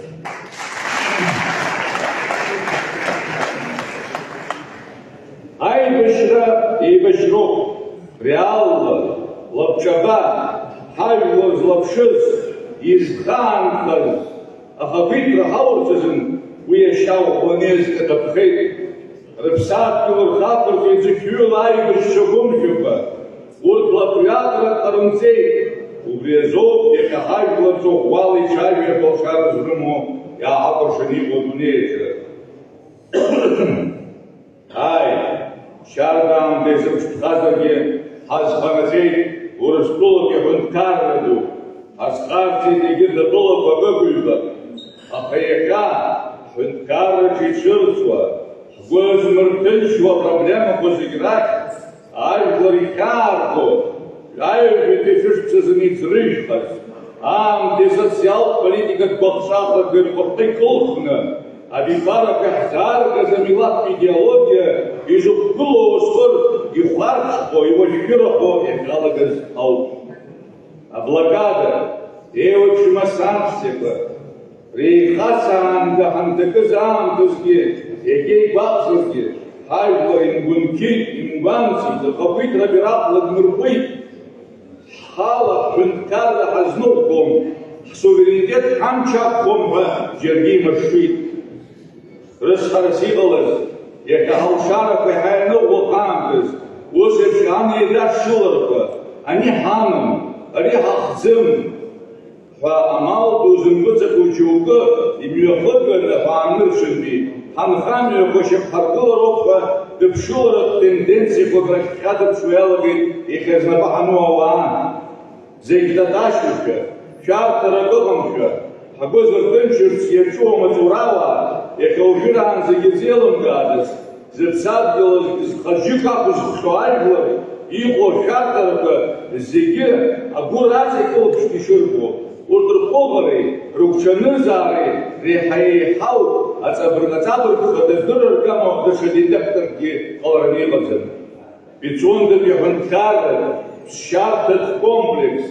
Аибашьра еибашьроуп, реалла, лабҿаба, ҳажәлар злаԥшыз, изхаанхаз, ахақәиҭра ҳаурц азын уи иашьа ӷәӷәаны иазкаҭәахеит. Рыԥсадгьыл рхақәырҵеит зықьҩыла аибашьцәа гәымшәақәа, урҭ лабҩаҭрак ҟарымҵеит, убри азоуп иахьа ҳажәлар ҵыӷәӷәала ицәажәартә алшара зрымоу иааҳакәыршаны иҟоу адунеи аҿы. Ааи, шьарда аамҭа изыԥшӡахазаргьы, ҳазханаҵеит Урыстәылатәи аҳәынҭқарра ду, ҳазхарҵеит егьырҭ атәылақәа акык-ҩбак, аха иахьа ҳҳәынҭқарраҿы ицәырҵуа, ҳгәы змырҭынчуа апроблемақәа зегь рахь ажәлар ихьаарго, аҩажәатәи шәышықәсазын иӡрыжәхаз, аамҭеи асоциалтә политикатә гәаҟцәахрақәеи рҟәырҟы икылхны, абиԥарақәа иаҳзааргаз амилаҭтә идеологиа изықәгылоу ауасхыр ихәарҽхәо, иуашәшәырахо иахьалагаз ауп. Аблокада, еиуеиԥшым асанкциақәа, реихацаанда ҳанҭакыз аамҭазгьы, егьа игәаҟзаргьы, ҳажәлар имгәынқьит, имгәамҵит, ахақәиҭра абираҟ ладмырҟәит. Ҳхала ҳҳәынҭқарра ҳазныҟәгом, ҳсуверенитет ҳамч ақәхом ҳәа џьаргьы имыршеит. Рыцҳарас иҟалаз, иахьа ҳалшарақәа иаҳа ианыӷәӷәоу ҳаамҭаз, ус еиԥш анеидашшыларақәа, ани ҳамам, ари ҳахӡым ҳәа амал ду зымгәыҵаку џьоукы имҩахыганы ҳәа анырцәынтәи, ҳанхамҩақәа шьақәҳаргылароуп ҳәа дыԥшыларатә тенденциақәак рахь хьадырԥшуа иалагеит иахьа знапы ҳану ауаа. Зегь таташьушәа, шәарҭарак ыҟамшәа, ҳгәы зырҭынчырц иаҿу амаҵурауаа, Иахьа уажәраанӡагьы зеилымкаадаз, зыԥсадгьыл зхазжьы ақәызххьоу ажәлар иҟоу ашәарҭарақәа зегьы агәыр аҵа икылԥшны ишырбо, урҭ рҟәыӷареи рыгәҽанызаареи реиҳа еиҳау аҵабырг-аҵабыргха дыздырыргама даҽа детекторкгьы ҟалараны иҟаӡам. Пицундатәи аҳәынҭқарратә ԥсшьарҭатә комплекс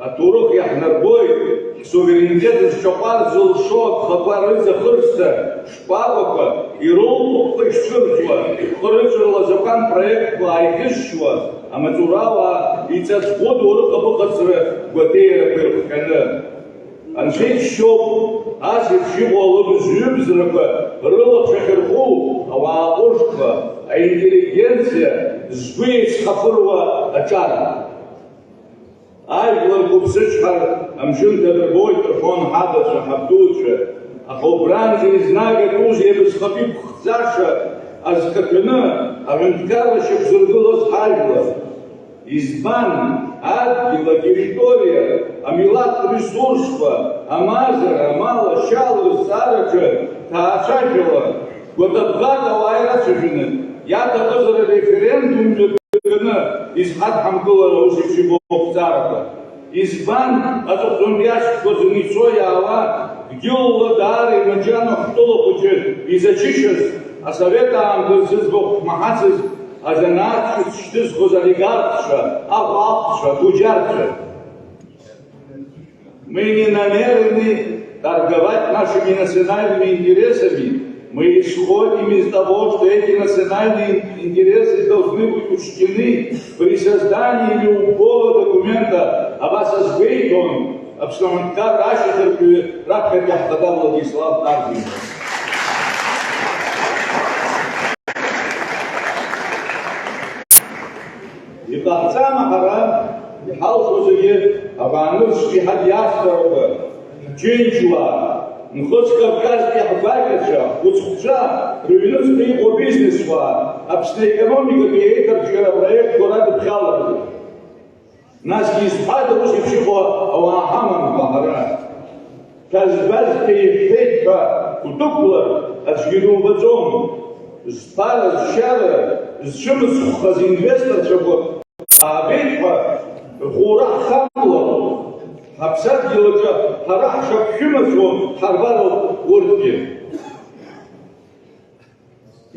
аҭоурых иаҳнарбоит, ҳсуверенитет зҿаҟәар зылшо агхақәа рызахырсҭа шкәакәақәа ирылхәыхәхәа ишцәырҵуа, хырыҵәырала азакәан проектқәа ааихьызшьуа, амаҵурауаа иҵаҵӷәы доурых абыхацра гәаҭеирақәа ирыхҟьаны. Анцәа иџьшьоуп, ас еиԥш иҟоу алыгажә-ҩыгажәрақәа рылаԥш ахьырху ауаа ҟәышқәа, аинтеллигенциа згәы еицҳафыруа аҿар. Ажәлар гәыԥсычҳар амшын дадырбоит рҳәон ҳабацәа, ҳабдуцәа, аха убранӡа еизнагатәузеи абызхатәи ԥхӡаша азкаҭәаны аҳәынҭқарра шьақәзыргылаз ҳажәлар? Избан? Адгьыл, атерриториа, амилаҭтә ресурсқәа, амазара, амал, ашьала рызҵаараҿы ҭаацәашәала, гәататәбатә ауаа ирацәажәаны, иаҭахызар ареферендум мҩаԥганы изҳадҳамкылара ус еиԥш иҟоу ақәҵарақәа? Избан аҵыхәтәантәи ашьҭқәа рзын ицо-иаауа, дгьылла даара имаџьану ҳтәыла хәыҷы изачышьаз, асовет аамҭазы зыӡбахә шәмаҳацыз, азанааҭ ҿыц шьҭызхыз олигархцәа, аҟәаҟцәа, атуџьарцәа. Мы не намерены торговать нашими национальными интересами. Мы исходим из того, что эти национальные интересы должны быть учтены при создании любого документа. Абас азгәеиҭон Аԥсны аҳәынҭқарра ашьаҭаркҩы раԥхьатәи ҳхада Владислав Арӡынба. Иҟаҳҵама ҳара иҳалшо зегьы ауаанырцәтәи ҳадиаспорақәа, џьынџьуаа, Нхыҵ Кавказтәи ҳгәакьацәа, ҳхәыцхәцәа, рыҩныҵҟа иҟоу абизнесуаа, Аԥсны аекономикатәи аиҭарҿиара апроектқәа радыԥхьаларгьы? Насгьы изҳәада ус еиԥш иҟоу ауаа ҳамамкәа ҳара? Ҭазбазшәа иҳәеит ҳәа удәықәлар, аӡәгьы дубаӡом. Зԥара, зшьара зцәымыцхәхаз инвесторцәақәак аабеит ҳәа рхәура ҳхамлар, ҳаԥсадгьыл аҿы ҳара ҳшаԥшәымацәоу ҳарбароуп урҭгьы.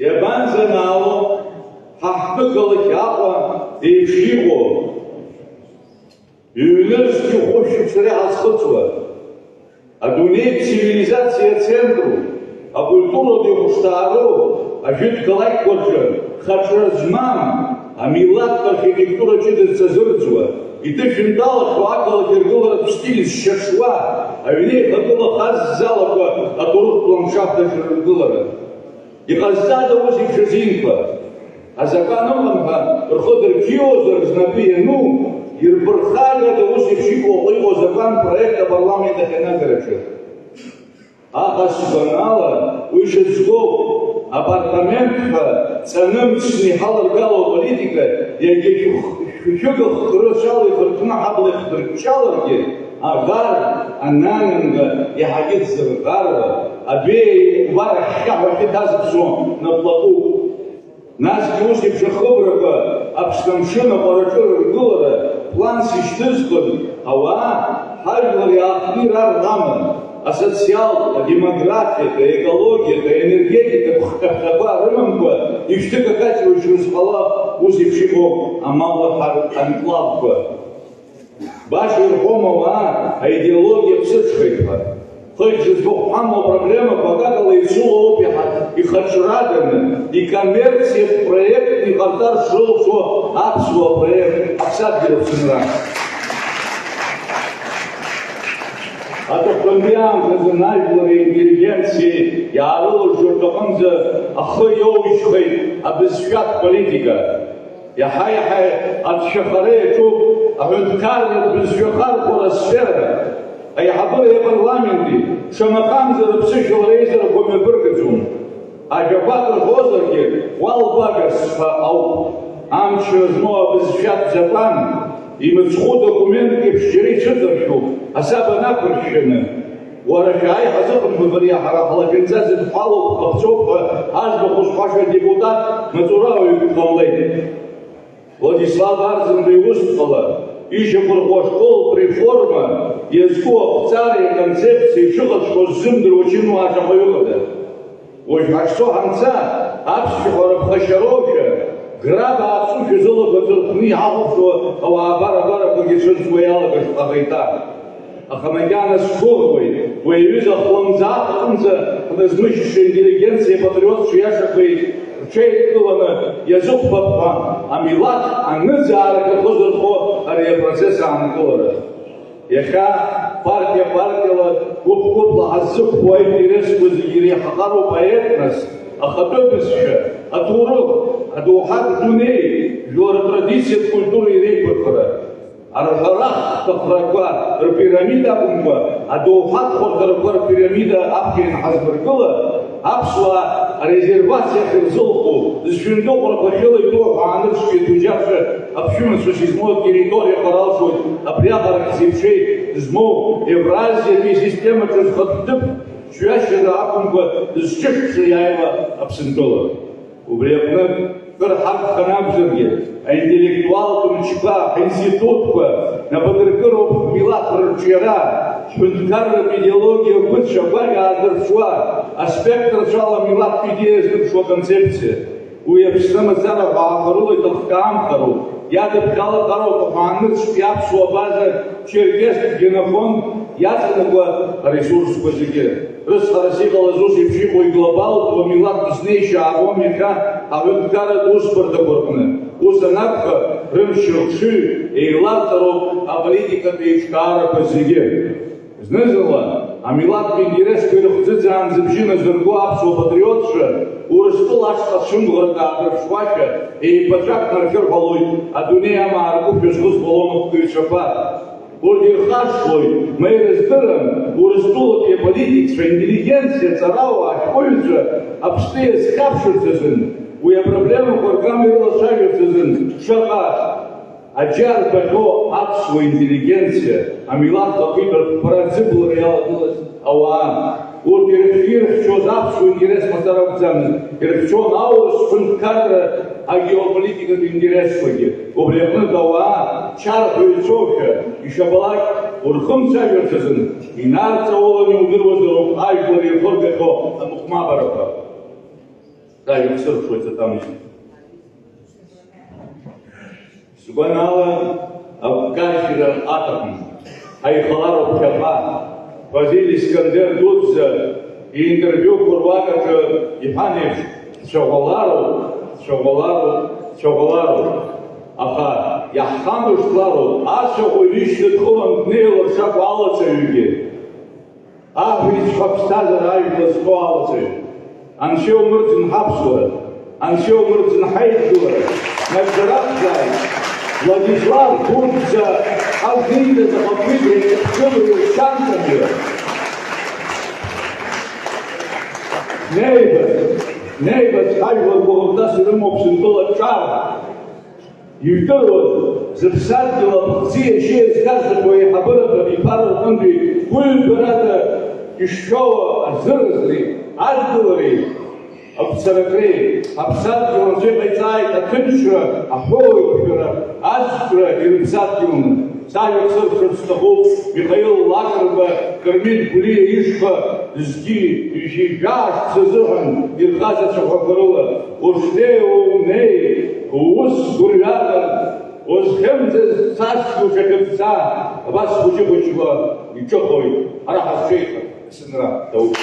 Иабанӡанаало ҳа ҳтәы-қалақь Аҟәа еиԥш иҟоу, ҩнызқь хәышәуп сара иҳазхыҵуа, адунеитә цивилизациа ацентру, акультуратә ихәышҭаароу ажәытә қалақьқәа рҿы хаҿра змам, амилаҭтә архитектура ҷыда зҵазырӡуа, идышәынтәалахьоу ақалақь аргыларатә стиль зшьаҽуа, аҩнеихагыла хаззалақәа аҭоурыхтә ландшафт аҿы рыргылара. Иҟазҵада ус еиԥш азинқәа? Азакәан ыҟам ҳәа рхы дырқьиозар, знапы иану, ирԥырхагада ус еиԥш иҟоу, иҟоу азакәан проект апарламент ахь анагараҿы? Аха сгәанала, уи шьацгоуп, апарламент ҳәа ҵаны мцны иҳаларгало аполитика, иагьа шәых-, шәышәыга хкы рацәала ихыркны ҳабла ихдырҷҷаларгьы, аӷар ананамга иаҳагьы ӡырӷаруа, абеиа иҟәбар ахьхьаҳәа ахьы ҭазыԥсуа наплакуп. Насгьы ус еиԥш ахыбрақәа Аԥсны амшын аҟәараҿы рыргылара планс ишьҭызхыз ауаа ҳажәлар иаахтны ирарӷаман, асоциалтә, адемографиатә, аекологиатә, аенергетикатә хҭаԥхьақәа рымамкәа ишәҭыкакаҷуа ишрызҟала ус еиԥш иҟоу амалаҳар анклавқәа. Баша ирҳәом ауаа аидеологиа ԥсыҽхеит ҳәа. Хыхь зыӡбахә ҳамоу апроблемақәа акакала еицыло ауп иаҳа ихаҿраданы, икоммерциатә проект иҟарҵар шрылшо аԥсуа проект Аԥсадгьыл Аԥсынра. Аҵыхәтәантәи аамҭазы ажәлари аинтеллигенциеи иаарыларшо рҭахымзар ахы иоужьхеит абызшәатә политика. Иаҳа-иаҳа ацәшәахара иаҿуп аҳәынҭқарратә бызшәа ахархәара асфера. Аиҳабыреи апарламенти, шамахамзар, аԥсышәала реизарақәа мҩаԥыргаӡом. Ажәақәак рҳәозаргьы, уалбагас ҳәа ауп. Амчра змоу абызшәатә закәан, имыцхәу документк еиԥш џьара ицәыҵаршәуп, асаба нақәыршәшәаны. Уара шәааи ҳазыҟамҵо, ари ҳара ҳлахьынҵа зыдҳәалоуп, ҟаҳҵоуп ҳәа аӡбахә зҳәаша адепутат маҵурауаҩык дҟамлеит. Владислав Арӡынба иусҭҟала ишьақәырӷәӷәо ашколтә реформа иазку ақәҵареи аконцепциеи шыҟаҵәҟьоу ззымдыруа чынуаа шаҟаҩы ыҟада? Уажә ҳахьцо ҳанца, аԥсшәа ҳәара ԥхашьароушәа, гра бааԥсушәа зылақәа ҵырхәны иҳахәаԥшуа ауаа бара-барақәагьы цәырҵуа иалагашт ҟаҟеиҭа. Аха макьана сгәыӷуеит, уи аҩыза хлымӡаах аҟынӡа ҳназмышьҭша интеллигенциа патриотцәа иашақәеи рҽеидкыланы иазыхәбап ҳәа, амилаҭ аныӡаара шәахы зырхо ари апроцесс аанкылара. Иахьа партиа-партиала, гәыԥ-гәыԥла ҳаззықәԥо аинтересқәа зегьы иреиҳаҟароуп аетнос, ахатәы бызшәа, аҭоурых, адоуҳатә дунеи, жәлар ртрадициатә культура иреиқәырхара. Арҳәарахҭахрақәа рпирамида акәымкәа, адоуҳатә хәарҭарақәа рпирамида аԥхьа ианҳазмыргыла, аԥсуаа арезервациа ахьырзылху, зшәындыҟәрақәа хьыла итәоу ҳәа аанырцәтәи аҭуџьарцәа аԥшәымацәа шьызмоу атерриториақәа ралшоит абриаҟара хьӡи-ԥшеи змоу Евразиатәи асистемаҿы зхатә ҭыԥ шәҩашьара акәымкәа зҽышәшо иааиуа Аԥсынтәыла. Убри аҟнытә, кыр ҳагхан акәзаргьы, аинтеллектуалтә мчқәа, ҳинститутқәа нападыркыроуп ҳмилаҭ рырҿиара, ҳҳәынҭқарратә идеологиа агәыцә агәаӷь аадырԥшуа, аспектр рацәала амилаҭтә идеиа зырԥшуа аконцепциа. Уи Аԥсны мацара ҳәа аахәарыла иҭахкаамхароуп, иадыԥхьалаҟароуп аҳәаанырцәтәи аԥсуа база Черкесск генофонд иаҵанакуа аресурсқәа зегьы. Рыцҳарас иҟалаз ус еиԥш иҟоу иглобалтәу амилаҭтә знеишьа аабом иахьа аҳәынҭқарратә усбарҭақәа рҟны. Ус анакәха, рымч-рыхшыҩ еиларҵароуп аполитикатә еиҿкаарақәа зегьы. Зны-зынла, амилаҭтә интересқәа ирыхӡыӡаан зыбжьы назырго аԥсуа патриотцәа Урыстәыла ашҟа цәымӷрак аадырԥшуашәа, еиқәаҵәак нархьырҳәалоит адунеи амаа ркушәа зхызгалом ахкыҩцәақәа. Урҭ ирхашҭлоит, ма ирыздырам, Урыстәылатәи аполитикцәа, аинтеллигенциа, аҵарауаа, ашәҟәыҩҩцәа Аԥсны иазхьаԥшырц азын, уи апроблемақәа ргама ирылацәажәарц азын шаҟа аџьа рбахьоу аԥсуа интеллигенциа, амилаҭ лакәитә рхқәа аӡыблара иалагылаз ауаа. Урҭ ирыхь-, ирыхьчоз аԥсуа интерес мацара акәӡамызт, ирыхьчон аурыс ҳәынҭқарра агеополитикатә интересқәагьы. Убри аҟнытә ауаа чарҳәаҩцәоушәа, ишабалак урхымцәажәарц азын, инарҵаулан иудыруазароуп ажәлар ирхыргахьоу амыхәмабарақәа. Сажәа сырԥшуеит сатәамышьҭахь. Сгәанала, агәкажьра аҭахым. Ҳаихалароуп ԥхьаҟа. Фазиль Искандер дуӡӡа иинтервиуқәа руак аҿы иҳәан еиԥш, ҳцәаӷәалароуп, ҳцәаӷәалароуп, ҳцәаӷәалароуп. Аха иаҳхамышҭлароуп, ацәаӷәаҩ ишьҭа дхылан днеилар шакәу алаҵаҩгьы. Аҳ ицәҳа аԥсҭазаара ажәла зҳәо алаҵаҩ. Анцәа иумырӡын ҳаԥсуара, анцәа иумырӡын ҳаидгылара, нагӡара ақәзааит, Владислав Гәынӡа, ҳазиндаз ахақәиҭреи аԥшымреи ршьанҵамҩа. Неибац, неибац, ҳажәлар гәыӷырҭас ирымоуп сынтәыла ҿар. Ижәдыруаз, зыԥсадгьыл аԥхӡы иашьа иазхьаҳәахьоу аиҳабыратә абиԥара рҟынтәи гәыҩбарада ишшәоу азыразреи адгылареи агәцаракреи, аԥсадгьыл анцәа иҟаиҵааит аҭынчра, аҳәоуеиқәшәара, азҿра ирыԥсадгьылны. Сажәа сырԥшырц сҭахуп Михаил Лакрба, Дырмит Гәлиа ишьха, зқьи ҩажәи жәаа шықәса азыҳәан ирхаз ацәаҳәақәа рыла, ушнеиуа унеи, уус гәырҩаган, узхьымӡаз цасгьы уҽахьыԥҵа, абас хәыҷы-хәыҷла иҿыхоит, ҳара ҳазҿеиҭып. Сынра, Дауҭ.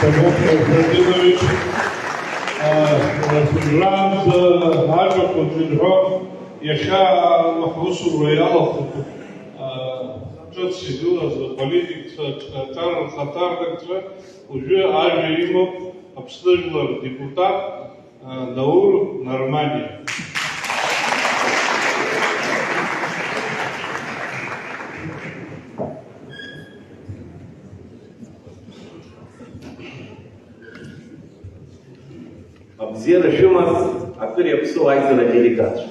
Дауҭ Константинович, а, уажәраанӡа ажәақәа зырҳәо, иахьа ҳусура иалахәуп, а, ҿыц игылаз аполитикцәа, аҿар рхаҭарнакцәа, уажәы ажәа имоуп Аԥсны жәлар рдепутат, Наур Нарманиа. Абзиара шәымаз, акыр иаԥсоу аизара делегатцәа.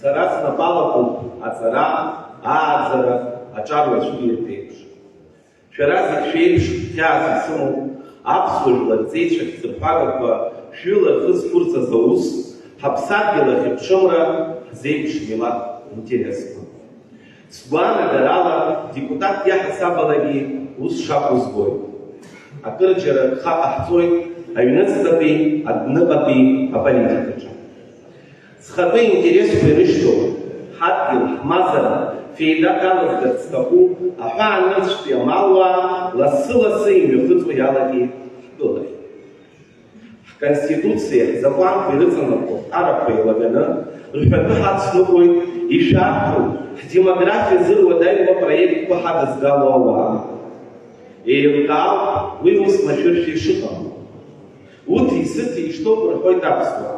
Сара снапалақәоуп аҵара, ааӡара, аҿар уаҵәгьы иатәеиԥш. Шәара зегь шәеиԥш хьаас исымоу аԥсуа жәлар ҵеицәахьтә рҳәарақәа шәҩыла рхы зқәырҵаз аус, ҳаԥсадгьыл ахьыԥшымра, ҳзеиԥш милаҭ интересқәа. Сгәаанагарала, депутатк иаҳасабалагьы ус шакәу збоит. Акырџьара гха ҟаҳҵоит аҩныҵҟатәи, адәныҟатәи аполитикаҿы. Зхатәы интересқәа ирышьҭоу, ҳадгьыл, ҳмазара феидак алызгарц зҭаху аҳәаанырцәтәи амалуаа лассы-лассы имҩахыҵуа иалагеит ҳтәылахь. Ҳконституциа, ҳзакәанқәа ирыҵанархо арахәқәа еилаганы, рҳәатәы ҳацныҟәоит ишәарҭоу, ҳдемографиа зыруадаҩуа апроектқәа ҳадызгало ауаа. Еилкаауп уи ус машәыршәа ишыҟам. Уҭи-сыҭи ишьҭоуп рҳәоит аԥсуаа.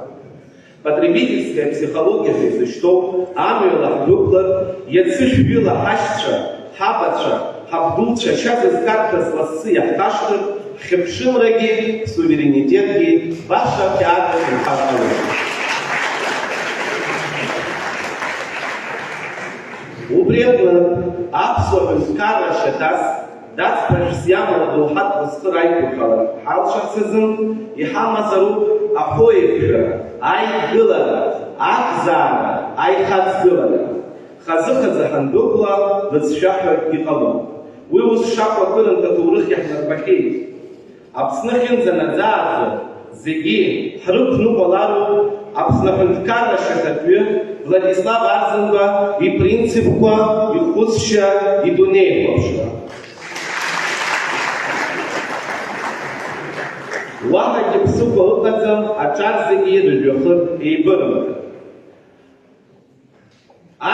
Потребительская психологиа ҳәа изышьҭоу амҩала ҳдәықәлар, иацы шәҩыла ҳашьцәа, ҳабацәа, ҳабдуцәа ашьа зызкарҭәаз лассы иаҳҭашҭыр, ҳхьыԥшымрагьы ҳсуверенитетгьы баша қьаад ҭынхар ҟалоит. Убри аҟны аԥсуа ҳәынҭқарра ашьаҭас Дац ԥашәс иамоу адоуҳатә уасхыр аиқәырхалара ҳалшарц азын иҳамазароуп аҳәоеиқәшәара, аидгылара, ақәзаара, аихаҵгылара. Хазы-хазы ҳандәықәла, бызшәа ҳәа иҟалом. Уи ус шакәу акырынтә аҭоурых иаҳнарбахьеит. Аԥсны ахьынӡанаӡааӡо, зегьы ҳрықәныҟәалароуп Аԥсны аҳәынҭқарра ашьаҭатәҩы Владислав Арӡынба ипринципқәа, ихәыцшьа, идунеихәаԥшра. Уаҳагьы ԥсыхәа ыҟаӡам аҿар зегьы рыжәҩахыр еибырымҭар.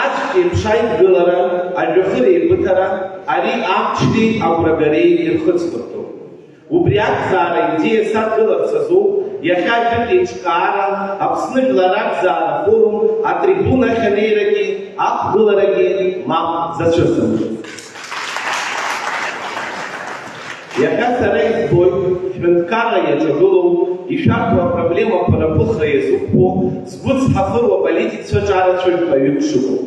Аӡәк еиԥш аидгылара, ажәҩахыр еибыҭара, ари амчреи агәрагареи ирхыҵхырҭоуп. Убри ақәзаара аидеиа садгыларц азоуп иахьа ажәытә еиҿкаара, Аԥсны жәлар ракәзаара афорум атрибуна ахь анеирагьы, ақәгыларагьы мап зацәысымҵоз. Иахьа сара избоит, ҳҳәынҭқарра иаҿагылоу, ишәарҭоу апроблемақәа рыԥыхра иазықәԥо, згәы цҳафыруа аполитикцәа ҿарацәаҩ ҳәа ҩык шыҟоу.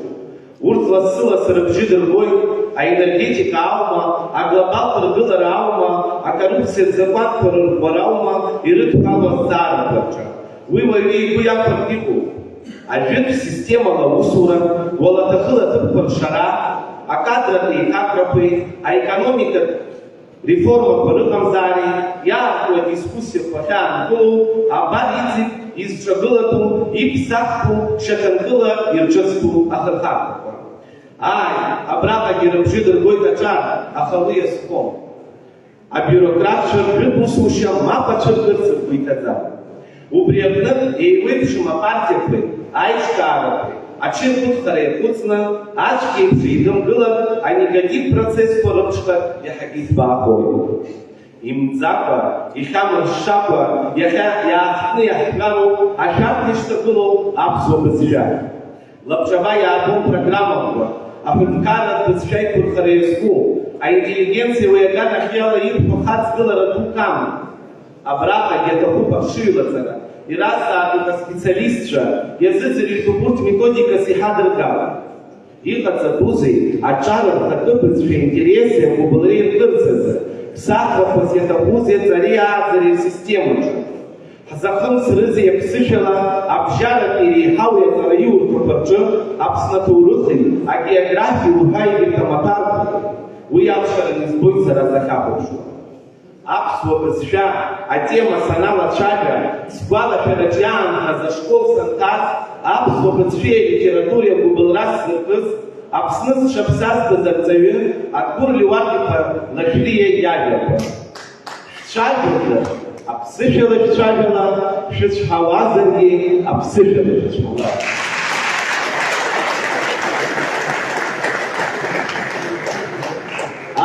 Урҭ лассы-лассы рыбжьы дыргоит, аенергетика аума, аглобалтә ргылара аума, акоррупциатә закәанқәа рырӷәӷәара аума, ирыдҳәалоу азҵаарақәа рҿы. Уи уаҩы игәы иахәартә иҟоуп. Ажәытә системала аусура, уалаҭахыла аҭыԥқәа ршара, акадратә еиҭакрақәеи, аекономикатә реформақәа рыҟамзаареи иаарту адискуссиақәа ахьаанкылоу, абар иӡит изҿагылатәу, иԥсахтәу, шьаҭанкыла ирҿыцтәу ахырхарҭақәа. Ааи, абраҟагьы рыбжьы дыргоит аҿар, аха уи азхом. Абиурократцәа ржәытә усушьа мап ацәыркырц ргәы иҭаӡам. Убри аҟнытә, еиуеиԥшым апартиақәеи аиҿкаарақәеи аҽеиқәыххара иаҟәыҵны, аӡәк еиԥш еидымгылар, анегатив процессқәа рымҽхак иаҳагьы иҭбаахоит. Имӡакәа, ихьамыршшакәа, иахьа иаахтны иаҳҳәароуп ашәарҭа ишҭагылоу аԥсуа бызшәа. Лабҿаба иаабом программақәа, аҳәынҭқарратә бызшәа иқәырхара иазку, аинтеллигенциа уи аганахьала ирҳәо хацгылара дук амам. Абраҟагь иаҭахуп ахшыҩлаҵара, иразҵаатәуп аспециалистцәа, иазыӡырҩтәуп урҭ методикас иҳадыргалар. Иҟаҵатәузеи аҿар рхатәы бызшәа интереси агәыбылреи ркырц азы? Ԥсахрақәас иаҭахузеи аҵареи ааӡареи рсистемаҿы? Ҳзахымсрызеи аԥсышәала абжьаратә иреиҳау иаҵараиурҭақәа рҿы Аԥсны аҭоурыхи агеографиеи уҳәа егьырҭ амаҭәарқәа? Уи алшаран избоит сара сахьахәаԥшуа. Аԥсуа бызшәа атема саналацәажәа, сгәалашәараҿ иаанхаз ашкол санҭаз, аԥсуа бызшәеи алитературеи агәыбылра сзыркыз, Аԥсны зҽаԥсазтәыз арҵаҩы Адгәыр Леуарт-иԥа Лашәриа иажәақәа. Шәцәажәозар, аԥсышәала шәцәажәала, шәыцәҳауазаргьы аԥсышәала шәыцәҳауа.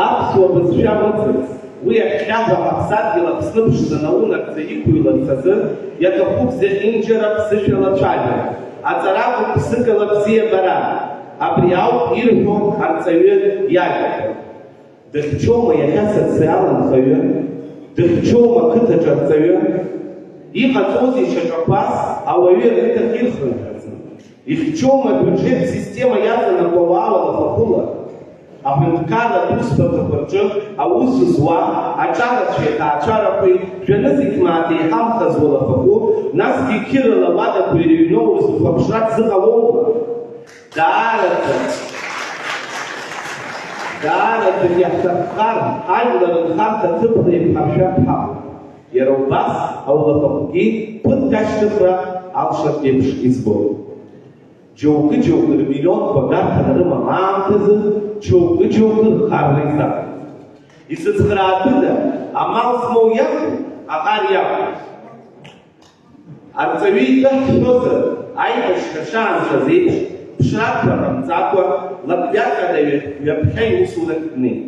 Аԥсуа бызшәа мыӡырц, уи ахьхьаҳәа ҳаԥсадгьыл Аԥсны ԥшӡа наунагӡа иқәыҩларц азы иаҭахуп зехьынџьара ԥсышәала цәажәара, аҵара акәым ԥсыгала бзиабара, абри ауп ирҳәо арҵаҩы иажәақәа. Дыхьчома иахьа социал анхаҩы? Дыхьчома ақыҭаҿы арҵаҩы? Иҟаҵозеи шьаҿақәас ауаҩы ақыҭахь ирхынҳәырц? Ихьчоума абиуџьет система иаҵанакуа ауаа уалафахәыла? Аҳәынҭқарратә усбарҭақәа рҿы аус зуа аҿарацәеи аҭаацәарақәеи жәанызқь мааҭ еиҳамхаз уалафахәы, насгьы қьырала ауадақәа ирыҩноу рзы хәаԥшрак зыҟалоума? Даараӡа, даараӡагьы ҳҭаххар, ажәлар рынхарҭа ҭыԥла еиқәҳаршәартә ҳаҟоуп. Иара убас аулафахәгьы ԥыҭк ашьҭыхра алшартә еиԥш избоит. Џьоукы-џьоукы рмиллионқәа агарҭа нарымам аамҭазы, џьоукы-џьоукы рхарра изаҭом. Исыцхраатәыда, амал змоу иакәу, аҟар иакәу? Арҵаҩы итәы ҳшәозар, аибашьра шаанхаз еиԥш, ԥшрақәа ҟамҵакәа, лак ҩаҟьада ҩаԥхьа иусурахь днеит.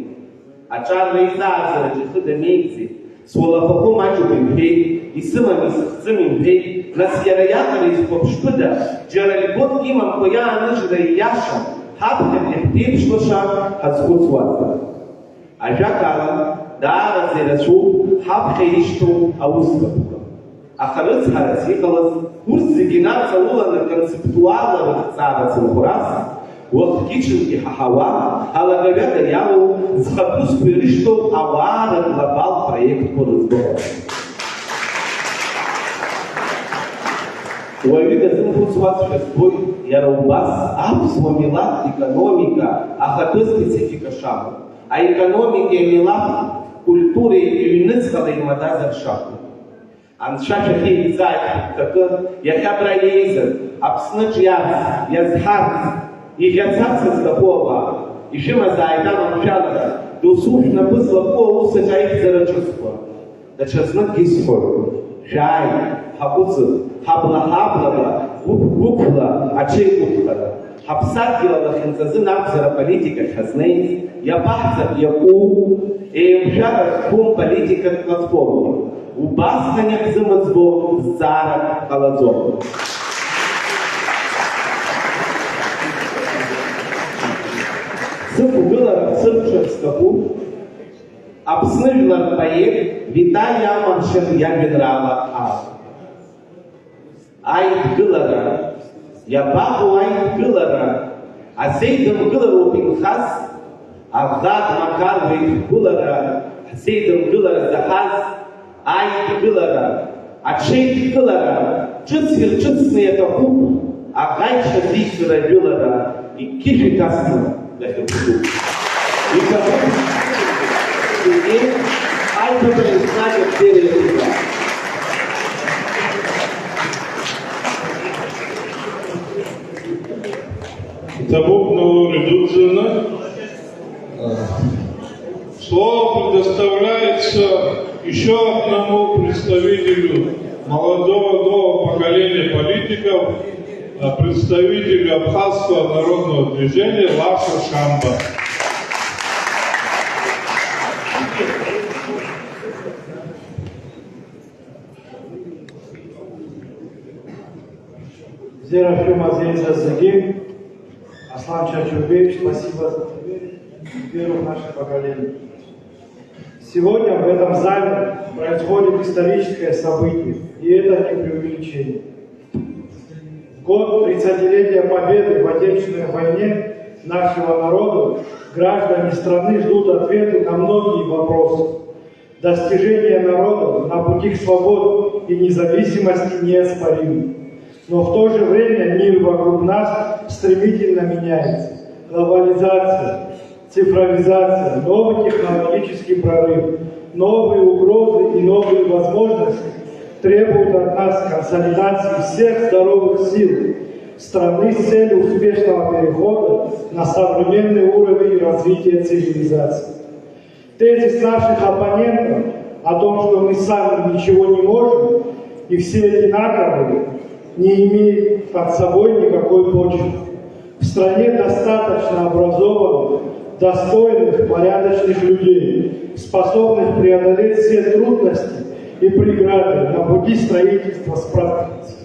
Аҿар реизааӡараҿ ихы дамеигӡеит, суалафахәы маҷуп имҳәеит, исымам, исыхӡым имҳәеит, нас иара иаҟара изхәаԥшбыда, џьара льготк имамкәа иааныжьра ииашам, ҳаԥхьатәи ҳԥеиԥш лаша ҳазхәыцуазар. Ажәакала, даараӡа ирацәоуп ҳаԥхьа ишьҭоу аусбарҭақәа. Аха рыцҳарас иҟалаз, урҭ зегьы нарҵауланы концептуалла рыхҵаара цынхәрас, уахгьы-ҽынгьы иҳаҳауа, алагаҩада иалоу, зхатә усқәа ирышьҭоу ауаа рыглобалтә проектқәа рыӡбахә. Уаҩы дазымхәыцуазшәа збоит, иара убас аԥсуа милаҭ икономика ахатәы специфика шамоу, аекономикеи амилаҭ культуреи ҩныҵҟала имадазар шакәу. Анцәа шәахьеигӡааит ҳгәҭакы, иахьа абра иеизаз, Аԥсныҿ иаарц, иазҳарц, иӷьацарц зҭаху ауаа, ишәымазааит аманшәалара, досу шәнапы злаку аус аҿы аихьӡара ҿыцқәа. Даҽазныкгьы исҳәоит, шәааи, ҳаҟәыҵып, ҳабла-ҳаблала, гәыԥ-гәыԥла аҽеиқәырхара. Ҳаԥсадгьыл алахьынҵазы нагәзар аполитикахь ҳазнеиз, иабаҳҵап иакәу, еиқәшәара зқәым политикатә платформа. Убасҟан иаҳзымыӡбо зҵаарак ҟалаӡом. Сықәгылара сырԥшыр сҭахуп Аԥсны жәлар рпоет Витали Амаршьан иажәеинраала ала. Аидгылара. Иабаҟоу аидгылара? Азеидымгылароуп инхаз, аӷа дмақаруеит ҳгәылара, ҳзеидымгылара заҳаз, аидгылара, аҽеидкылара, ҿыц ирҿыцны иаҭахуп, аӷа иҽазишьыр ажәылара, иқьышә иҭасны дахьыԥшуп. Иҭабуп зегьы аиҭагара еснагь абзиара иаҿуп. Иҭабуп, Науры идуӡӡаны. Слово предоставляется ещё одному представителю молодого нового поколения политиков, а, представителю абхазского народного движения Лаша Шамба. Бзиара шәымазеиҵаз зегьы. Аслан Чачурбеевич, спасибо за доверие. Веру в наше поколение. Сегодня в этом зале происходит историческое событие, и это не преувеличение. В год тридцатилетия Победы в Отечественной войне нашего народа граждане страны ждут ответы на многие вопросы. Достижения народа на пути к свободе и независимости неоспоримы. Но в то же время мир вокруг нас стремительно меняется. Глобализация, цифровизация, новый технологический прорыв, новые угрозы и новые возможности требуют от нас консолидации всех здоровых сил страны с целью успешного перехода на современный уровень развития цивилизации. Тезис наших оппонентов о том, что мы сами ничего не можем, и все одинаковые, не имеет под собой никакой почвы. В стране достаточно образованных, достойных, порядочных людей, способных преодолеть все трудности и преграды на пути строительства справедливости.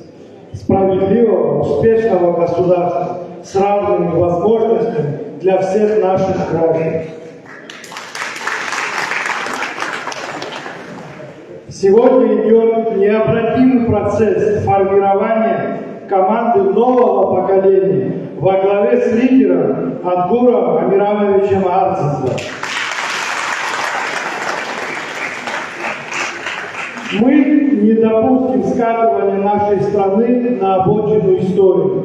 Справедливого, успешного государства с равными возможностями для всех наших граждан. Сегодня идёт необратимый процесс формирования команды нового поколения во главе с лидером Адгуром Амирановичем Арцинцевым. Мы не допустим скатывания нашей страны на обочину истории.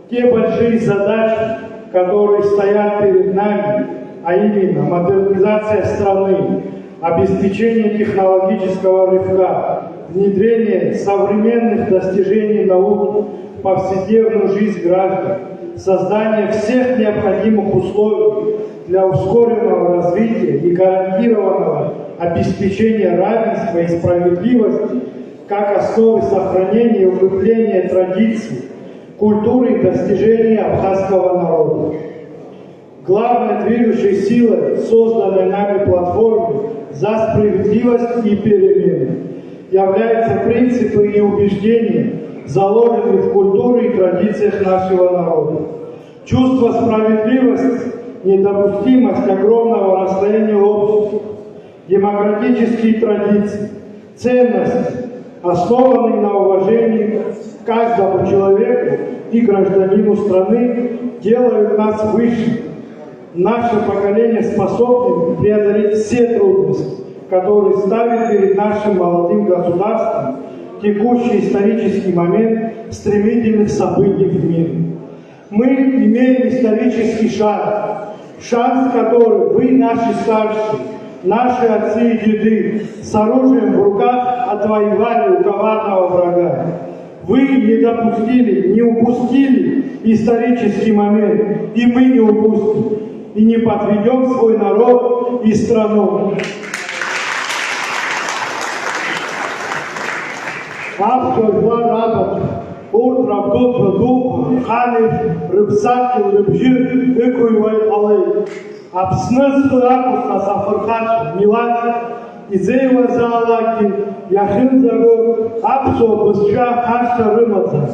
Те большие задачи, которые стоят перед нами, а именно модернизация страны, обеспечение технологического рывка, внедрение современных достижений науки в повседневную жизнь граждан, создание всех необходимых условий для ускоренного развития и гарантированного обеспечения равенства и справедливости как основы сохранения и укрепления традиций, культуры и достижений абхазского народа. Главной движущей силой созданной нами платформы «За справедливость и перемены» являются принципы и убеждения, заложенные в культуре и традициях нашего народа. Чувство справедливости, недопустимость огромного расслоения общества, демократические традиции, ценности, основанные на уважении к каждому человеку и гражданину страны, делают нас выше. Наше поколение способно преодолеть все трудности, которые ставит перед нашим молодым государством текущий исторический момент стремительных событий в мире. Мы имеем исторический шанс, шанс, который вы, наши старшие, наши отцы и деды, с оружием в руках отвоевали у коварного врага. Вы не допустили, не упустили исторический момент, и мы не упустим, и не подведем свой народ и страну. Аԥсуа жәлар рабацәа, урҭ рабдуцәа дуқәа, хан еиԥш, рыԥсадгьыл рыбжьы ықәыҩуа иҟалеит. Аԥсны зхы ақәызҵаз афырхацәа, милаҭ изеиуазаалакгьы иахьынӡаго аԥсуа бызшәа хашҭра рымаӡам.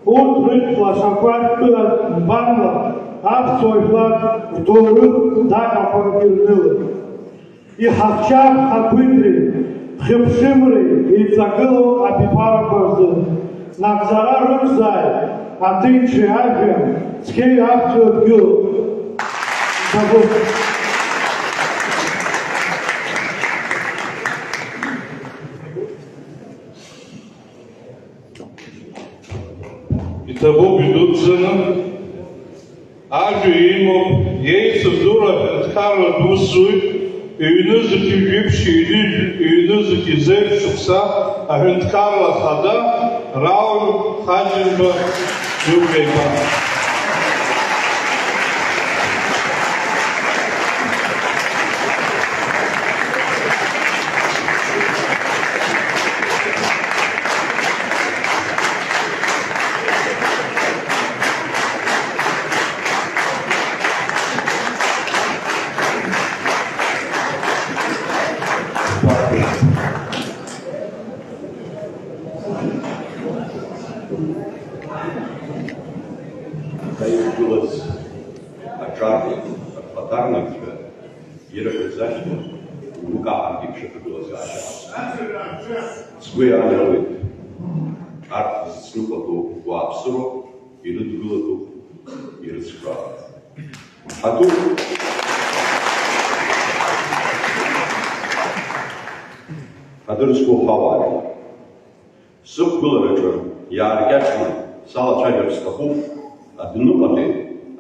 Урҭ рыхьӡ лашақәа шәтәы анбамла, аԥсуа жәлар рҭоурых даҟьақәа ирнылеит. Иҳахьчап ақәиҭреи хьыԥшымреи еиҵагылоу абиԥарақәа рзы. Нагӡара рықәзааит аҭынчреи ажәҩан цқьеи аԥсуа дгьыл. Иҭабуп. Иҭабуп идуӡӡаны. Ажәа имоуп, еицырдыруа аҳәынҭқарратә усзуҩ, ҩнызқь жәиԥшь, ҩнызқь зеижә шықәса аҳәынҭқарра ахада Рауль Ҳаџьымба Џьука-иԥа. Ҳаидгылаз аҿар, ахаҭарнакцәа ирҳәаз ашьҭахь, ҩнык аҟарагьы ԥшьа ҭагылазаашьа ҟасҵеит. Сгәы иаанагоит, арҭ зыцныҟәатәу уааԥсыроуп, ирыдгылатәуп ирыцхраауа. Ҳаҭыр. Ҳаҭыр зқәу ҳауаажәлар. Сықәгылараҿы иааркьаҿны салацәажәар сҭахуп адәныҟатәи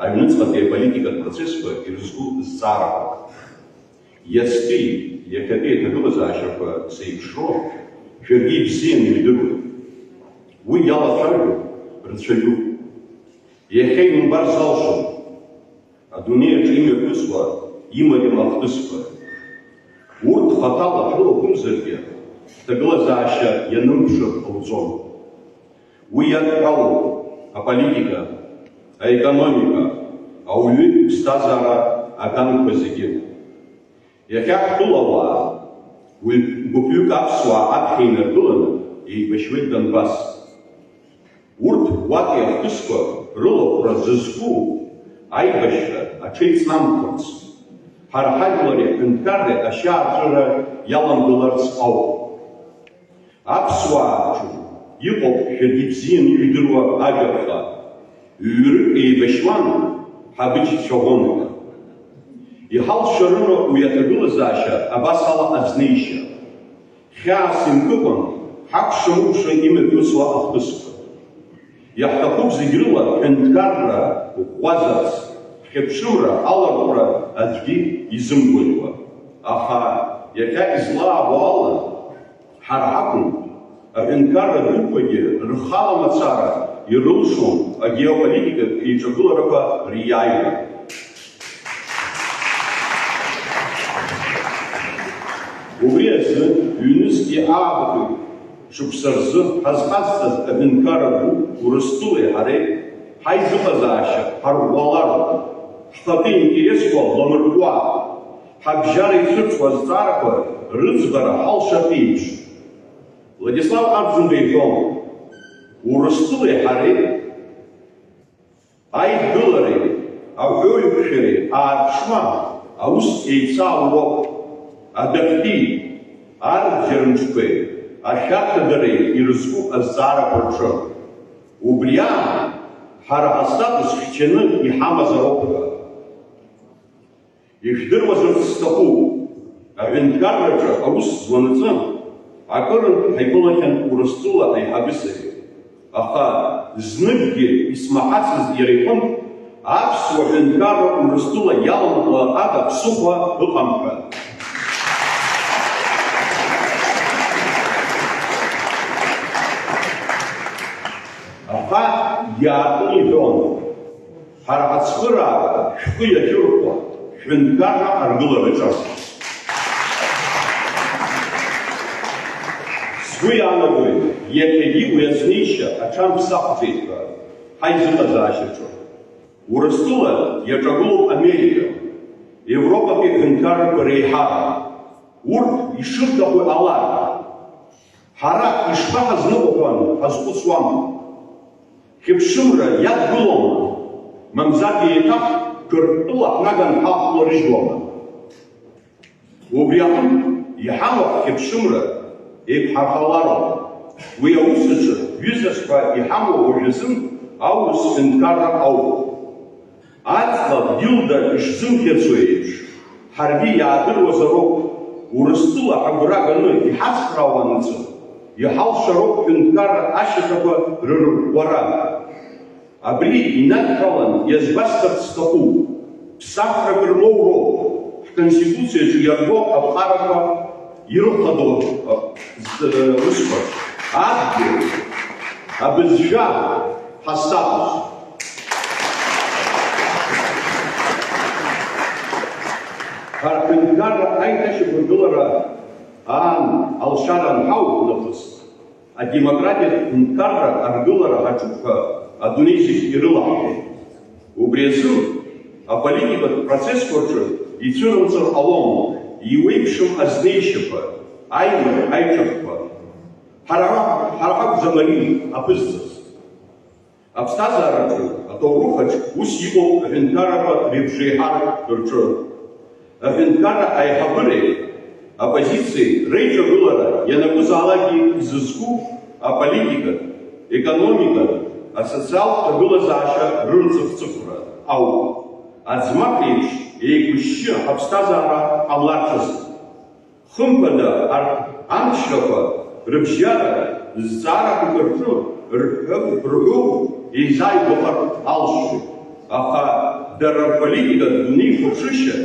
аҩныҵҟатәи аполитикатә процессқәа ирызку зҵаарақәак. Иацтәи, иахьатәи аҭагылазаашьақәа зеиԥшроу шәаргьы ибзианы ижәдыруеит. Уи иалацәажәо рацәаҩуп. Иахьа иумбар залшом. Адунеи аҿы имҩаԥысуа, имариам ахҭысқәа. Урҭ хаҭала шәылахәымзаргьы, ҳҭагылазаашьа ианымԥшыр ҟауҵом. Уи иадҳәалоуп аполитика, аекономика, ауаҩы иԥсҭазаара аганқәа зегьы. Иахьа ҳтәылауаа, уаҩ гәыԥҩык аԥсуаа аԥхьа инаргыланы еибашьуеит Донбасс. Урҭ уатәи ахҭысқәа рылахәра зызку аибашьра аҽеиҵнамхырц, ҳара ҳажәлари ҳҳәынҭқарреи ашьаарҵәыра иаламгыларц ауп. Аԥсуаа рҿы Иҟоуп шәаргьы бзианы ижәдыруа ажәаԥҟа, ҩҩык еибашьуан, ҳабыџь цәаӷәон ҳәа. Иҳалшарыма уи аҭагылазаашьа абас ала азнеишьа? Хьаас имкыкәан, ҳакәша-мыкәша имҩаԥысуа ахҭысқәа. Иаҳҭахуп зегь рыла ҳәынҭқарра ӷәӷәазарц, ҳхьыԥшымра аларҟәра аӡәгьы изымгәаӷьуа. Аха, иахьа излаабо ала, ҳара ҳакәым, аҳәынҭқарра дуқәагьы рхала мацара ирылшом агеополитикатә еиҿагыларақәа риааира. Убри азы, ҩнызқьи ааба шықәса рзы ҳазҟазҵаз аҳәынҭқарра ду Урыстәылеи ҳареи ҳаизыҟазаашьа ҳарӷәӷәалароуп, ҳхатәы интересқәа ламыркуа, ҳабжьара ицәырҵуа азҵаарақәа рыӡбара ҳалшартә еиԥш. Владислав Арӡынба иҳәон, Урыстәылеи ҳареи аидгылареи аҳәоуеиқәшәареи аарԥшуа аус еицаауоуп, адәахьтәи арбџьармҿқәеи ашәарҭадареи ирызку азҵаарақәа рҿы. Убри аан, ҳара ҳастатус хьчаны иҳамазароуп ҳәа. Ишәдыруазарц сҭахуп, аҳәынҭқарраҿы аус зуанаҵы акырынтә ҳаиԥылахьан Урыстәыла аиҳабы сареи. Аха зныкгьы исмаҳацыз иара иҟынтә аԥсуа ҳәынҭқарра Урыстәыла иаламкла ада ԥсыхәа ыҟам ҳәа. Аха иаартны иҳәон. Ҳара ҳацхыраара шәҟәы иахьырхәа, шәынҭқарра аргылараҿы. Сгәы иаанагоит, иахьагьы уи азнеишьа аҽамԥсахӡеит ҳәа ҳаизыҟазаашьаҿы. Урыстәыла иаҿагылоуп Америка, Европатәи аҳәынҭқаррақәа реиҳарак. Урҭ ишырҭаху ҟалар, ҳара ишԥаҳазныҟәо ҳәа ҳазхәыцуама? Хьыԥшымра иадгылома, мамзаргьы еиҭах Қырҭтәыла ҳнаган ҳахәларыжьуама? Убри аҟынтә иҳамоу ҳхьыԥшымра еиқәҳархалароуп. Уи аус аҿы ҩызас ҳәа иҳамоу уажәазын аурыс ҳәынҭқарра ауп. Аҵла Гилда ишзымхьыӡо еиԥш, ҳаргьы иаадыруазароуп, Урыстәыла ҳагәра ганы иҳацхраауанаҵы, иҳалшароуп ҳәынҭқарра ашьаҭақәа рырӷәӷәара. Абри инадҳәалан иазгәасҭарц сҭахуп, ԥсахрак рмоуроуп ҳконституциаҿы иарбоу аԥҟарақәа ирыхадоу, а, з-, рысқәа, адгьыл, абызшәа, ҳастатус. Ҳара ҳҳәынҭқарра аиҭашьақәыргылара аан алшара анҳау нахыс, адемократиатә ҳәынҭқарра аргылара ҳаҿуп ҳәа адунеи зегь ирылаҳауеит. Убри азы аполитикатә процессқәа рҿы ицәырымҵыр ҟалом иуеиԥшым азнеишьақәа, аимак, аиҿакқәа. Ҳара, ҳара ҳакәӡам ари аԥызҵаз. Аԥсҭазаараҿы, аҭоурыхаҿ ус иҟоуп аҳәынҭқаррақәа реибжеиҳарак рҿы. Аҳәынҭқарра аиҳабыреи аппозициеи реиҿагылара ианакәызаалакгьы изызку аполитикатә, економикатә, асоциалтә ҭагылазаашьа рырцыф-цыфра ауп. Аӡмах еиԥш еиқәышьшьы ҳаԥсҭазаара ҟамларц азы. Хымԥада, арҭ амчрақәа рыбжьара зҵаарақәак рҿы рҳәо, рҳәоу еизааигәахар алшоит, аха дара рполитикатә дунеихәаԥшышьа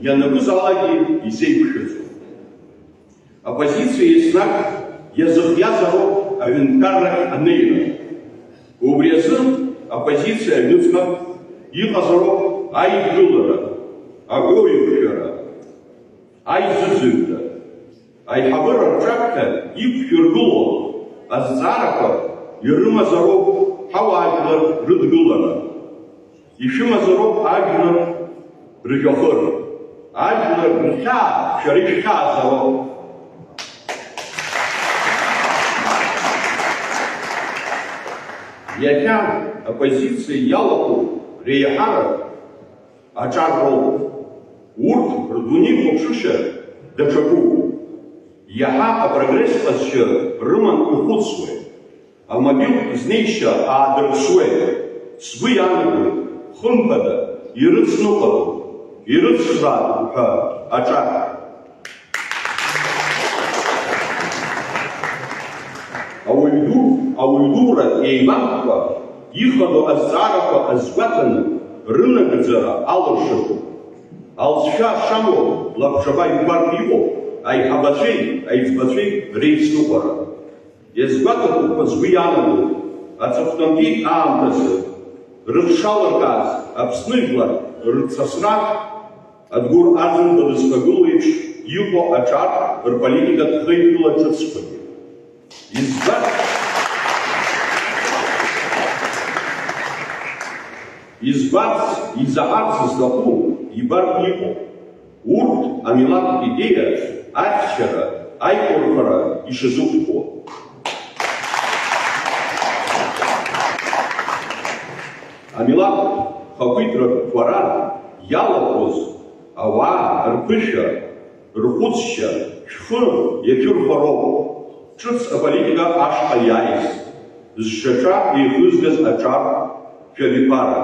ианакәызаалакгьы изеиқәшәаӡом. Аоппозициа еснагь иазыхиазароуп аҳәынҭқаррахь анеира. Убри азы аоппозициа аҩныҵҟа иҟазароуп аидгылара, аҳәоуеиқәшәара, аизыӡырҩра, аиҳабыра рҿаԥхьа иқәшәыргылоу азҵаарақәа ирымазароуп ҳауаажәлар рыдгылара, ишәымазароуп ажәлар ржәҩахыр, ажәлар рхьаа шәара ишәхьаазароуп. Иахьа аоппозициа иалахәу реиҳарак аҿар роуп. Урҭ рдунеихәаԥшышьа даҽакуп. Иаҳа апрогресс ҟазшьа рыман ихәыцуеит. Амобилтә знеишьа аадырԥшуеит. Сгәы иаанагоит, хымԥада, ирыцныҟәатәуп, ирыцхраатәуп ҳәа аҿар. Ауаҩ ду, ауаҩ дура еибамккәа, ихадоу азҵаарақәа азгәаҭаны, рынагӡара алыршатәуп. Алҵшәа шамоу лабҿаба игәарҭ иҟоуп аиҳабацәеи аиҵбацәеи реицныҟәара. Иазгәаҭатәуп ҳәа сгәы иаанагоит, аҵыхәтәантәи аамҭазы рыхшалыркааз Аԥсны жәлар рыцасра Адгәыр Арӡынба дызхагылоу еиԥш иҟоу аҿар рполитикатә хеидкыла ҿыцқәагьы. Избан? Избарц, изаҳарц зҭаху ибартә иҟоуп. Урҭ амилаҭтә идеиа ахьчара, аиқәырхара ишазықәԥо. Амилаҭтә хақәиҭрақәа ран иалахәыз ауаа рԥышәа, рхәыцшьа шәхы иашәырхәароуп ҿыц аполитика ашҟа иааиз, зшьаҿа еихызгаз аҿар шәабиԥара.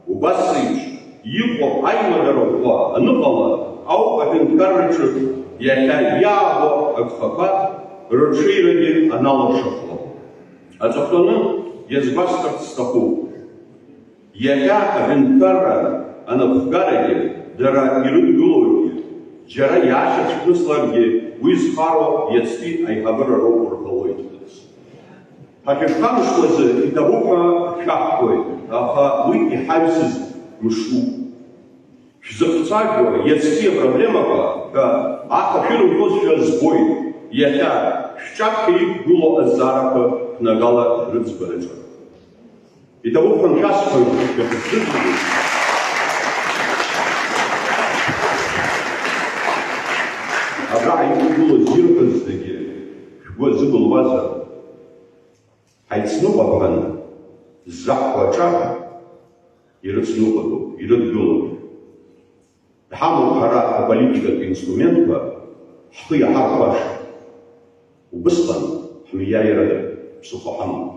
Убас еиԥш иҟоу аимадара ӷәӷәа аныҟала ауп аҳәынҭқарраҿы иахьа иаабо агхақәа рырҽеирагьы аналыршахо. Аҵыхәтәаны иазгәасҭарц сҭахуп. Иахьа аҳәынҭқарра анапхгарагьы, дара ирыдгылоугьы, џьара иаашьацәхныслакгьы уи зхароу иацтәи аиҳабыра роуп рҳәалоит. Ҳахьышәхамышҭуазы иҭабуп ҳәа шәаҳҳәоит, аха уи иҳаҩсыз мшуп. Шәзыхцәажәо иацтәи апроблемақәа ҳәа аха шәырымҳәозшәа збоит, иахьа шәҿаԥхьа иқәгылоу азҵаарақәа шәнагала рыӡбараҿы. Иҭабуп ҳәа шәасҳәоит, шәахьысзыӡырҩуеит. Абраҟа иқәгылоу зирҳәоз зегьы шәгәы азыбылуазар, ҳаицныҟәап ҳәа ззаҳҳәо аҿар ирыцныҟәатәуп, ирыдгылоуп. Иҳамоуп ҳара аполитикатә инструментқәа ҳхы иаҳархәаша. Убысҟан ҳмиааирада ԥсыхәа ҳамоуп.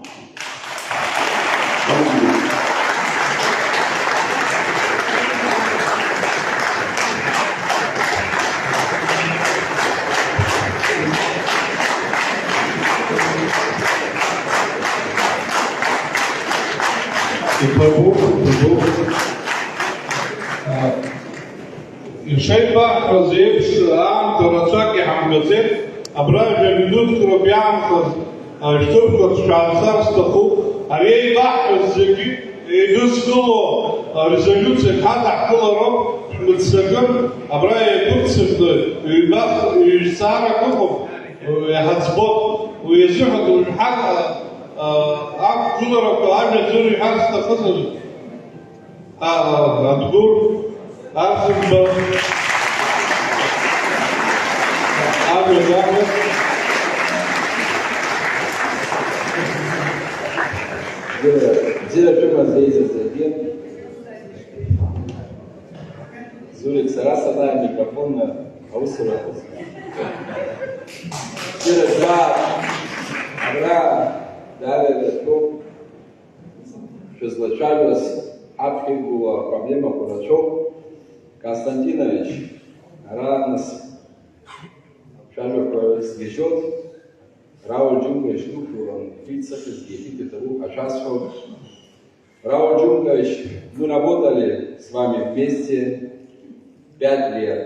Иҭабуп, иҭабуп. Ишеибаҳҳәаз еиԥш, аамҭа рацәак иҳамгаӡеит, абра жәа-минуҭк роуп иаанхаз, шәҭыԥқәак шәааԥсар сҭахуп. Ари еибаҳҳәаз зегьы еидызкыло арезолиуциа ҳадаҳкылароуп, шәмыццакын, абра еиқәыццакны ҩба-, ҩ-, зҵаарак ыҟоуп, иаҳаӡбоит. Уи азыҳәан уажәы ҳа-, а, ақәгыларақәа ажәа ӡәыр иҳәар сҭахызар. Адгәыр Арӡынба, амҩа дақәлеит. Џьара, џьара шәымазеизеи зегьы. Зурик, сара санааи амикрофон аусура ахәыцуан. Џьара жәаа, абра даараӡа шәоуп. Шәызлацәажәаз ҳаԥхьа игылоу апроблемақәа рацәоуп. Константинович, ара нас шәажәақәа сгьежьуеит. Рауль Џьынба ишдәықәлан, шәи сыхьӡгьы иҭыҵ иҭабуп ҳәа шәасҳәоит. Рауль Џьынбаевич, мы работали с вами вместе пять лет.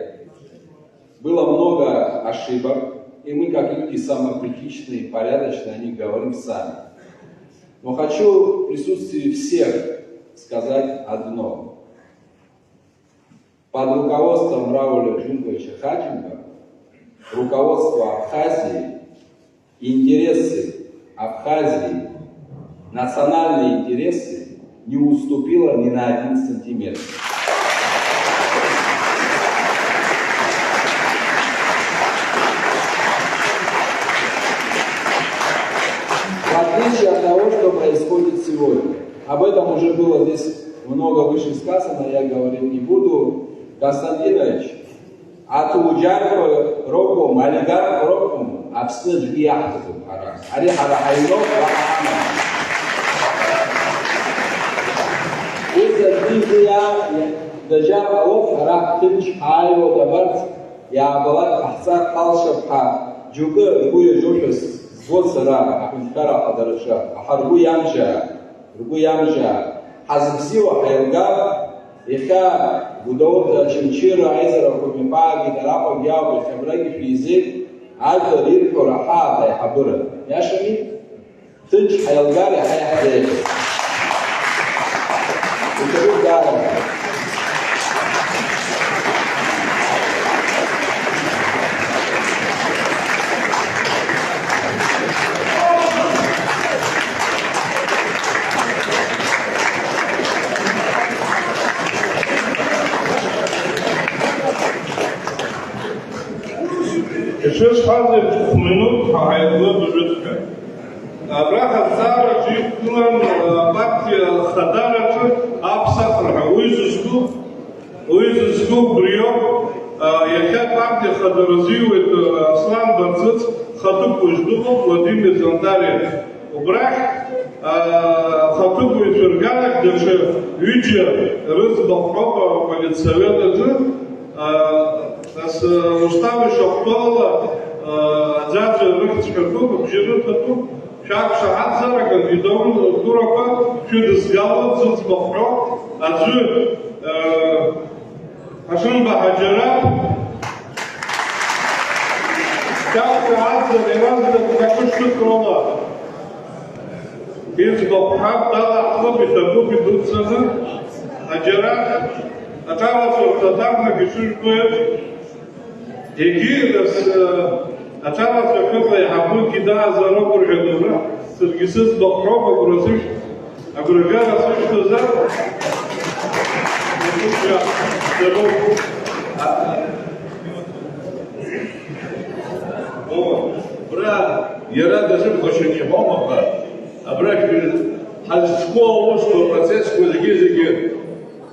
Было много ошибок, и мы, как люди самокритичные и порядочные, о них говорим сами. Но хочу в присутствии всех сказать одно. Под руководством Рауля Джумбовича Хаджимба руководство Абхазии, интересы Абхазии, национальные интересы не уступило ни на один сантиметр. В отличие от того, что происходит сегодня. Об этом уже было здесь много выше сказано, я говорить не буду. Константинович, атуџьарқәа ракәым, олигархқәа ракәым, Аԥсны аӡәгьы иаҳҭахым. Ари ҳара ҳаҩноуп, уаҳа ҳамам. Ус аӡәы изы иа-, дажьар ҟалоит, ҳара ҳҭынч ҳааиуеит абарҭ, иаабалак ҟаҳҵар ҳалшап ҳәа, џьоукы ргәы иаҿушәа збоит сара, аҳәынҭқарра ахадараҿы, аха ргәы иамжьаа, ргәы иамжьаа, ҳазыбзиоу ҳаилгап. Иахьа Гәдоуҭа Очамчыра аизарақәа мҩаԥаагеит, араҟагьы ауп, иахьа абрагьы шәизеит, ажәлар ирҳәо раҳааит аиҳабыра. Иашами? Ҭынч ҳаилгар иаҳа иаҳзеиӷьуп. Иҭабуп даараӡа. Ишысҳәаз еиԥш, хә-минуҭ ҳәа ҳаилгоит уажәыҵәҟьа. Абра ҳазҵаараҿы иқәгылан, а, апартиа ахадараҿы аԥсахра ҳәа. Уи зызку, уи зызку убриоуп, а, иахьа апартиа ахадара азиуеит, а, Аслан Барцыц, хатәы хәыҷ дыҟоуп, Владимир Зантариа. Убрахь, а, хатәы баҩцәа рганахь даҽа ҩыџьа рыӡбахә ҳәоуп аполитсовет аҿы. А, нас, а, Рустам ишахәҭоуала, а, аӡәаӡәа рыхьӡ ҳәатәуп, абжьы рыҭатәуп. Шәақәшаҳаҭзар, акандидатурақәа шәыдызгалоит, зыӡбахә ҳәоу аӡәы, а, Ҳашымба Ҳаџьараҭ, Кьаҿ Аӡа, Леуанти Кәакәышьҭыхрала, иӡбахә ҳәа далаҳхып, иҭабуп идуццакны. Ҳаџьараҭ, аҿарацәа рҭаҭарнак ишыжәбо еиԥш, егьи, нас, аҿарацәа ахьыҟоу аиҳабы Гида Азароуп рҳәатәура, саргьы сыӡбахә ҳәоуп, агәра сышәҭ-, Агәра-гара сышьҭоузар? О, абра иара дазыԥхашьан иҳәом, аха абра шәи-, ҳазҿқәоу аусқәа, апроцессқәа зегьы-зегьы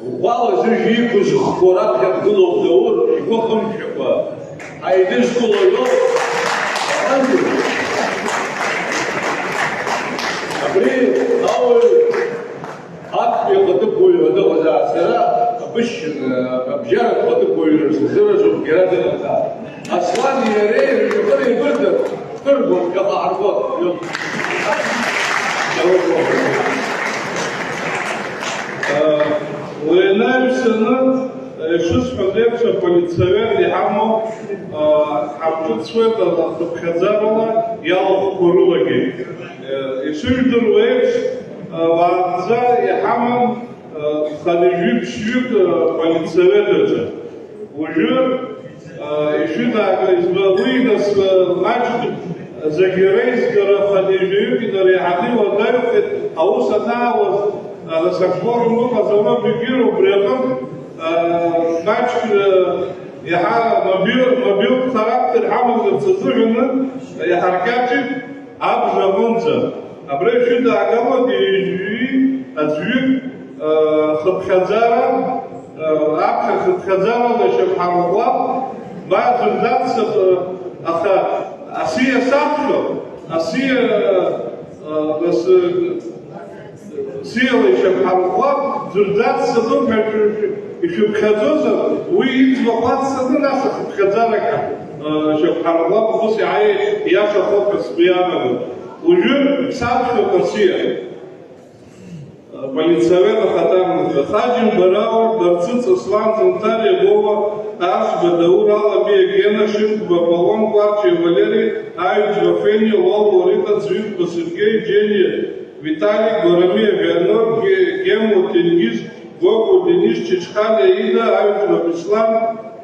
ӷәӷәала зыжә иқәыз хқәа раԥхьа дгылоуп Даур, игәы хымшәакәа. Аидызкыло иоуп. Аҟынтәи. Абри ауаҩ актәи ахатәы баҩ аныҟаз сара, абжь-, абжьаратә ахатәы баҩра сыздыруазоуп, иара дыҟазаап. Аслани иареи рыжәҩахыр еибырҭар, ԥыргон, ԥхьаҟа ҳаргон. Уи анаҩсаны, ишысҳәаз еиԥш, аполитсовет иҳамоу, а, ҳарҿыцуеит ахыԥхьаӡарала иалахәқәа рылагьы. Ишыжәдыруа еиԥш, а, уаанӡа иҳаман, а, хынҩажәи ԥшьҩык, а, аполитсовет аҿы. Уажәы, а, ишәыдааго избан, уи нас, а, маҷк зегьы реизгара хынҩажәаҩык инареиҳаны иуадаҩхеит, аус анаауаз, а, нас, афорум ыҟазароуп, егьырҭ убри аҟынтә, а, маҷк, а, иаҳа мобил-, мобилтә характер ҳамазарц азыҳәаны иҳаркьаҿит. Абжа аҟынӡа, абра ишәыдаагалоит ҩажәи аӡәҩык, э, хыԥхьаӡара, э, аԥхьа хыԥхьаӡарала ишьақәҳарӷәӷәап, ма аӡәыр даццап, э, аха асиа саԥхьо, асиа, э, нас, э, сиала ишьақәҳарӷәӷәап, ӡәыр даццатәым ҳәа шәы-, шәы-, ишәыԥхьаӡозар, уи иӡбахә аццакны, нас ахыԥхьаӡарагьы, э, шьақәҳарӷәӷәап, ус иааи-, иашахоуп ҳәа сгәы иаанагоит. Уажәы саԥхьоуп асиа. Аполитсовет ахаҭарнакцәа. Хаџьым Бараур, Барцыц Аслан, Зынҭариа Вова, Ашба Даур, Аламиа Гена, Шьынқәба Аполлон, Кәарчиа Валери, Аҩӡба Фениа, Лолуа Рита, Ӡҩыхәба Сергеи, Џьениа Виталик, Гәарамиа Вианор, Ге-, Гемуа Тенгиз, Гогәуа Денис, Чачхалиа Ида, Аҩӡба Беслан,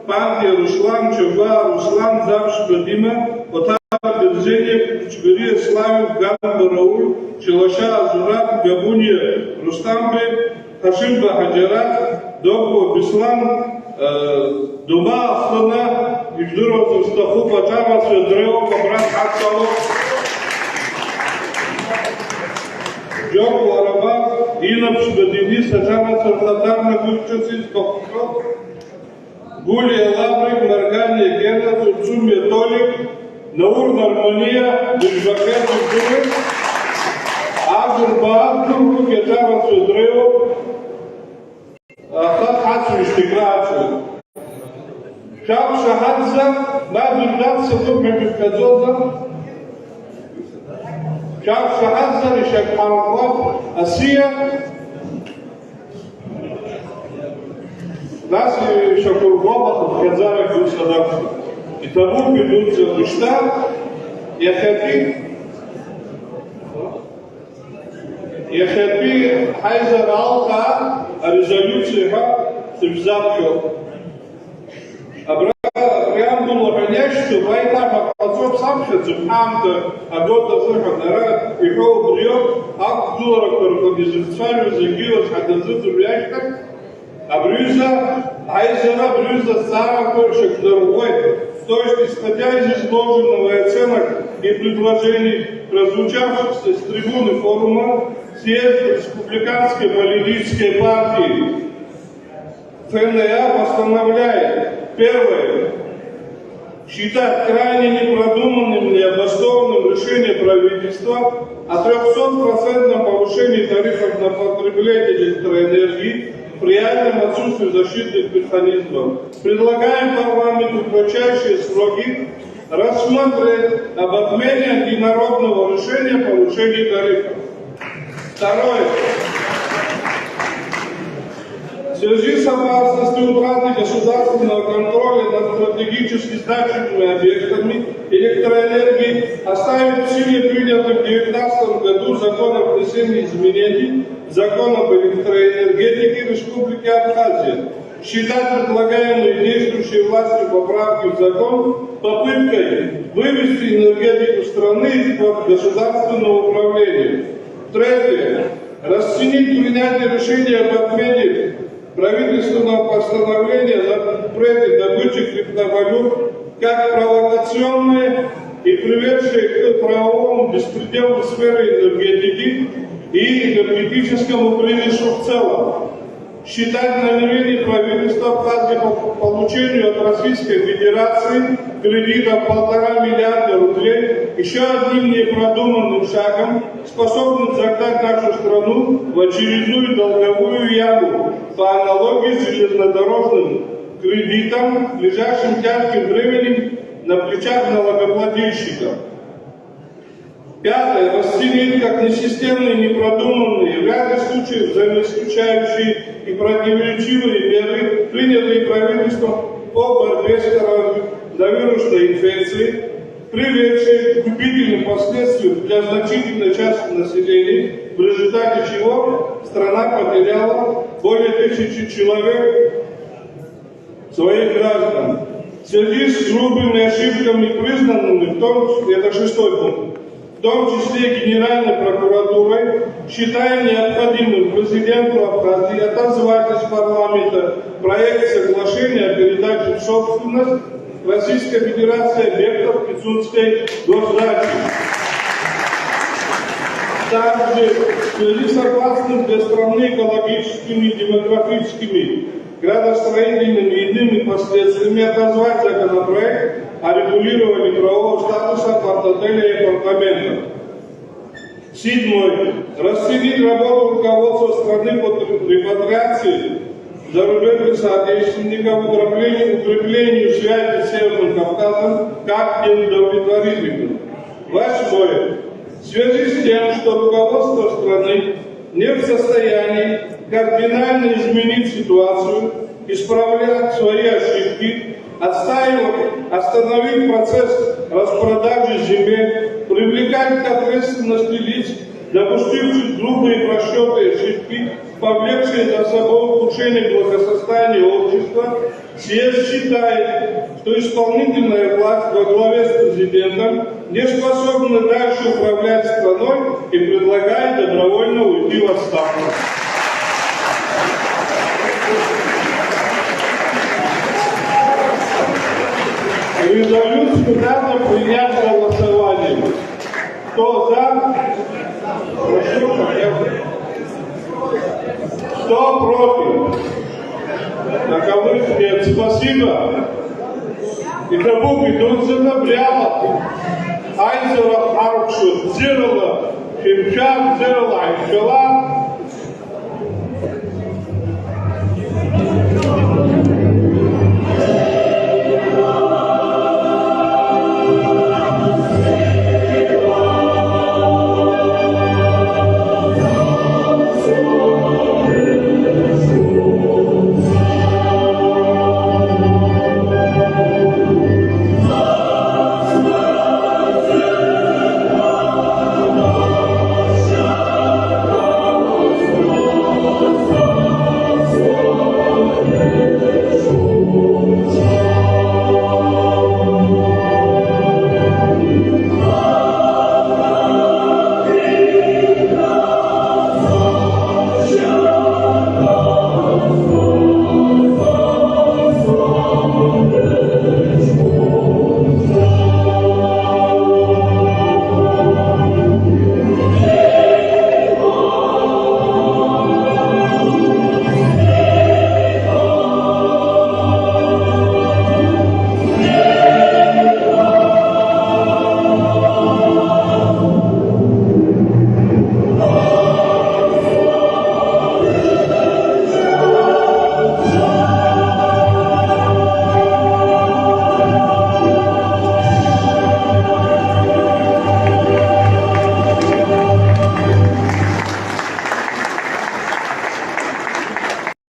Пантиа Руслан, Чагәаа Руслан, Ӡаԥшьба Дима, Оҭар Берзениа, Кәычбериа Славик, Ганба Рауль, Чалашаа Зураб, Габуниа Русҭамбеи, Ҳашимба Ҳаџьараҭ, Догәуа Беслан, э, Думаа Хына, ижәдыруазар сҭахуп, аҿарацәа дреиуоуп, абра дҳадтәалоуп. Џьоук Ларабак, Инаԥшьба Денис, аҿарацәа рхаҭарнакцәа ҿыц иӡбахә ҳәоуп. Гулиа Лаврик, Маргалиа Гена, Цурцумиа Толик, Наур Нарманиа дыжәбахьеит, дыжәдыруеит. Агәырбаа ддыруеит, иаҵәа рацәа дреиуоуп. Аха дҳацуижьҭеи крацәоуп. Шәақәшаҳаҭзар, ма дыжәдаццакуп ҳәа шәыԥхьаӡозар? Шәақәшаҳаҭзар, ишьақәҳарӷәӷәап асиа. Нас ишьақәырӷәӷәап ахыԥхьаӡара ду санақәшәо. Иҭабуп идуӡӡа ушьҭа, иахьатәи, иахьатәи ҳаизара алкаа арезолиуциа ҳәа сышәзаԥхьо. Абра апреамбула ҳәа иашьҭоуп, аиҭаҳәа ҟаҵоуп, саԥхьаӡом, ҳаамҭа агоит азыҳәан, ара иҳәо убриоуп, ақәгыларақәа рҟны изыхцәажәо зегьы ирацәа ҳанаӡыӡырҩ ашьҭахь, абри ҩыза аизара, абри ҩыза азҵаарақәа шьақәдырӷәӷәеит. То есть, исходя из изложенного и оценок и предложений, прозвучавших с трибуны форума, съезд Республиканской политической партии ФНЯ постановляет: первое. Считать крайне непродуманным, необоснованным решение правительства о трёхсотпроцентном повышении тарифов на потребление электроэнергии при реальном отсутствии защитных механизмов. Предлагаем парламенту в кратчайшие сроки рассмотреть об отмене антинародного решения о повышении тарифов. Второе. В связи с опасностью утраты государственного контроля над стратегически значимыми объектами электроэнергии оставить в силе принятый в девятнадцатом году закон о внесении изменений в закон об электроэнергетике Республики Абхазия. Считать предлагаемые действующей властью поправки в закон попыткой вывести энергетику страны из-под государственного управления. Третье. Расценить принятие решения об отмене правительственного постановления о запрете добычи криптовалют как провокационное и приведшее к правовому беспределу в сфере энергетики и энергетическому кризису в целом. Считать намерение правительства Абхазии по получению от Российской Федерации кредита в полтора миллиарда рублей ещё одним непродуманным шагом, способным загнать нашу страну в очередную долговую яму по аналогии с железнодорожным кредитом, лежащим тяжким бременем на плечах налогоплательщиков. Пятое. Расценить как несистемные, непродуманные, в ряде случаев взаимоисключающие и противоречивые меры, принятые правительством по борьбе с коронавирусной инфекцией, приведшие к губительным последствиям для значительной части населения, в результате чего страна потеряла более тысячи человек своих граждан. В связи с грубыми ошибками, признанными в том числе, это шестой пункт, в том числе Генеральной прокуратурой, считаем необходимым президенту Абхазии отозвать из парламента проект соглашения о передаче в собственность Российской Федерации объектов Пицунской госдачи. Также в связи с опасными для страны экологическими и демографическими градостроительными и иными последствиями отозвать законопроект о регулировании правового статуса апарт-отеля и апартаментов. Седьмое. Расценить работу руководства страны по репатриации зарубежных соотечественников, укреплению, укреплению связи с Северным Кавказом как неудовлетворительную. Восьмое. В связи с тем, что руководство страны не в состоянии кардинально изменить ситуацию, исправлять свои ошибки, отстаивать, остановить процесс распродажи земель, привлекать к ответственности лиц, допустивших грубые просчёты и ошибки, повлекшие за собой ухудшение благосостояния общества, съезд считает, что исполнительная власть во главе с президентом не способна дальше управлять страной и предлагает добровольно уйти в отставку. Резолюцию надо принять голосованием. Кто за? Прошу поднять. Кто против? Таковых нет. Спасибо. И кому ведутся на прямо. Аизара ҳаркәшоит бзиарала, шәымшәа бзиарала ҳаишәала.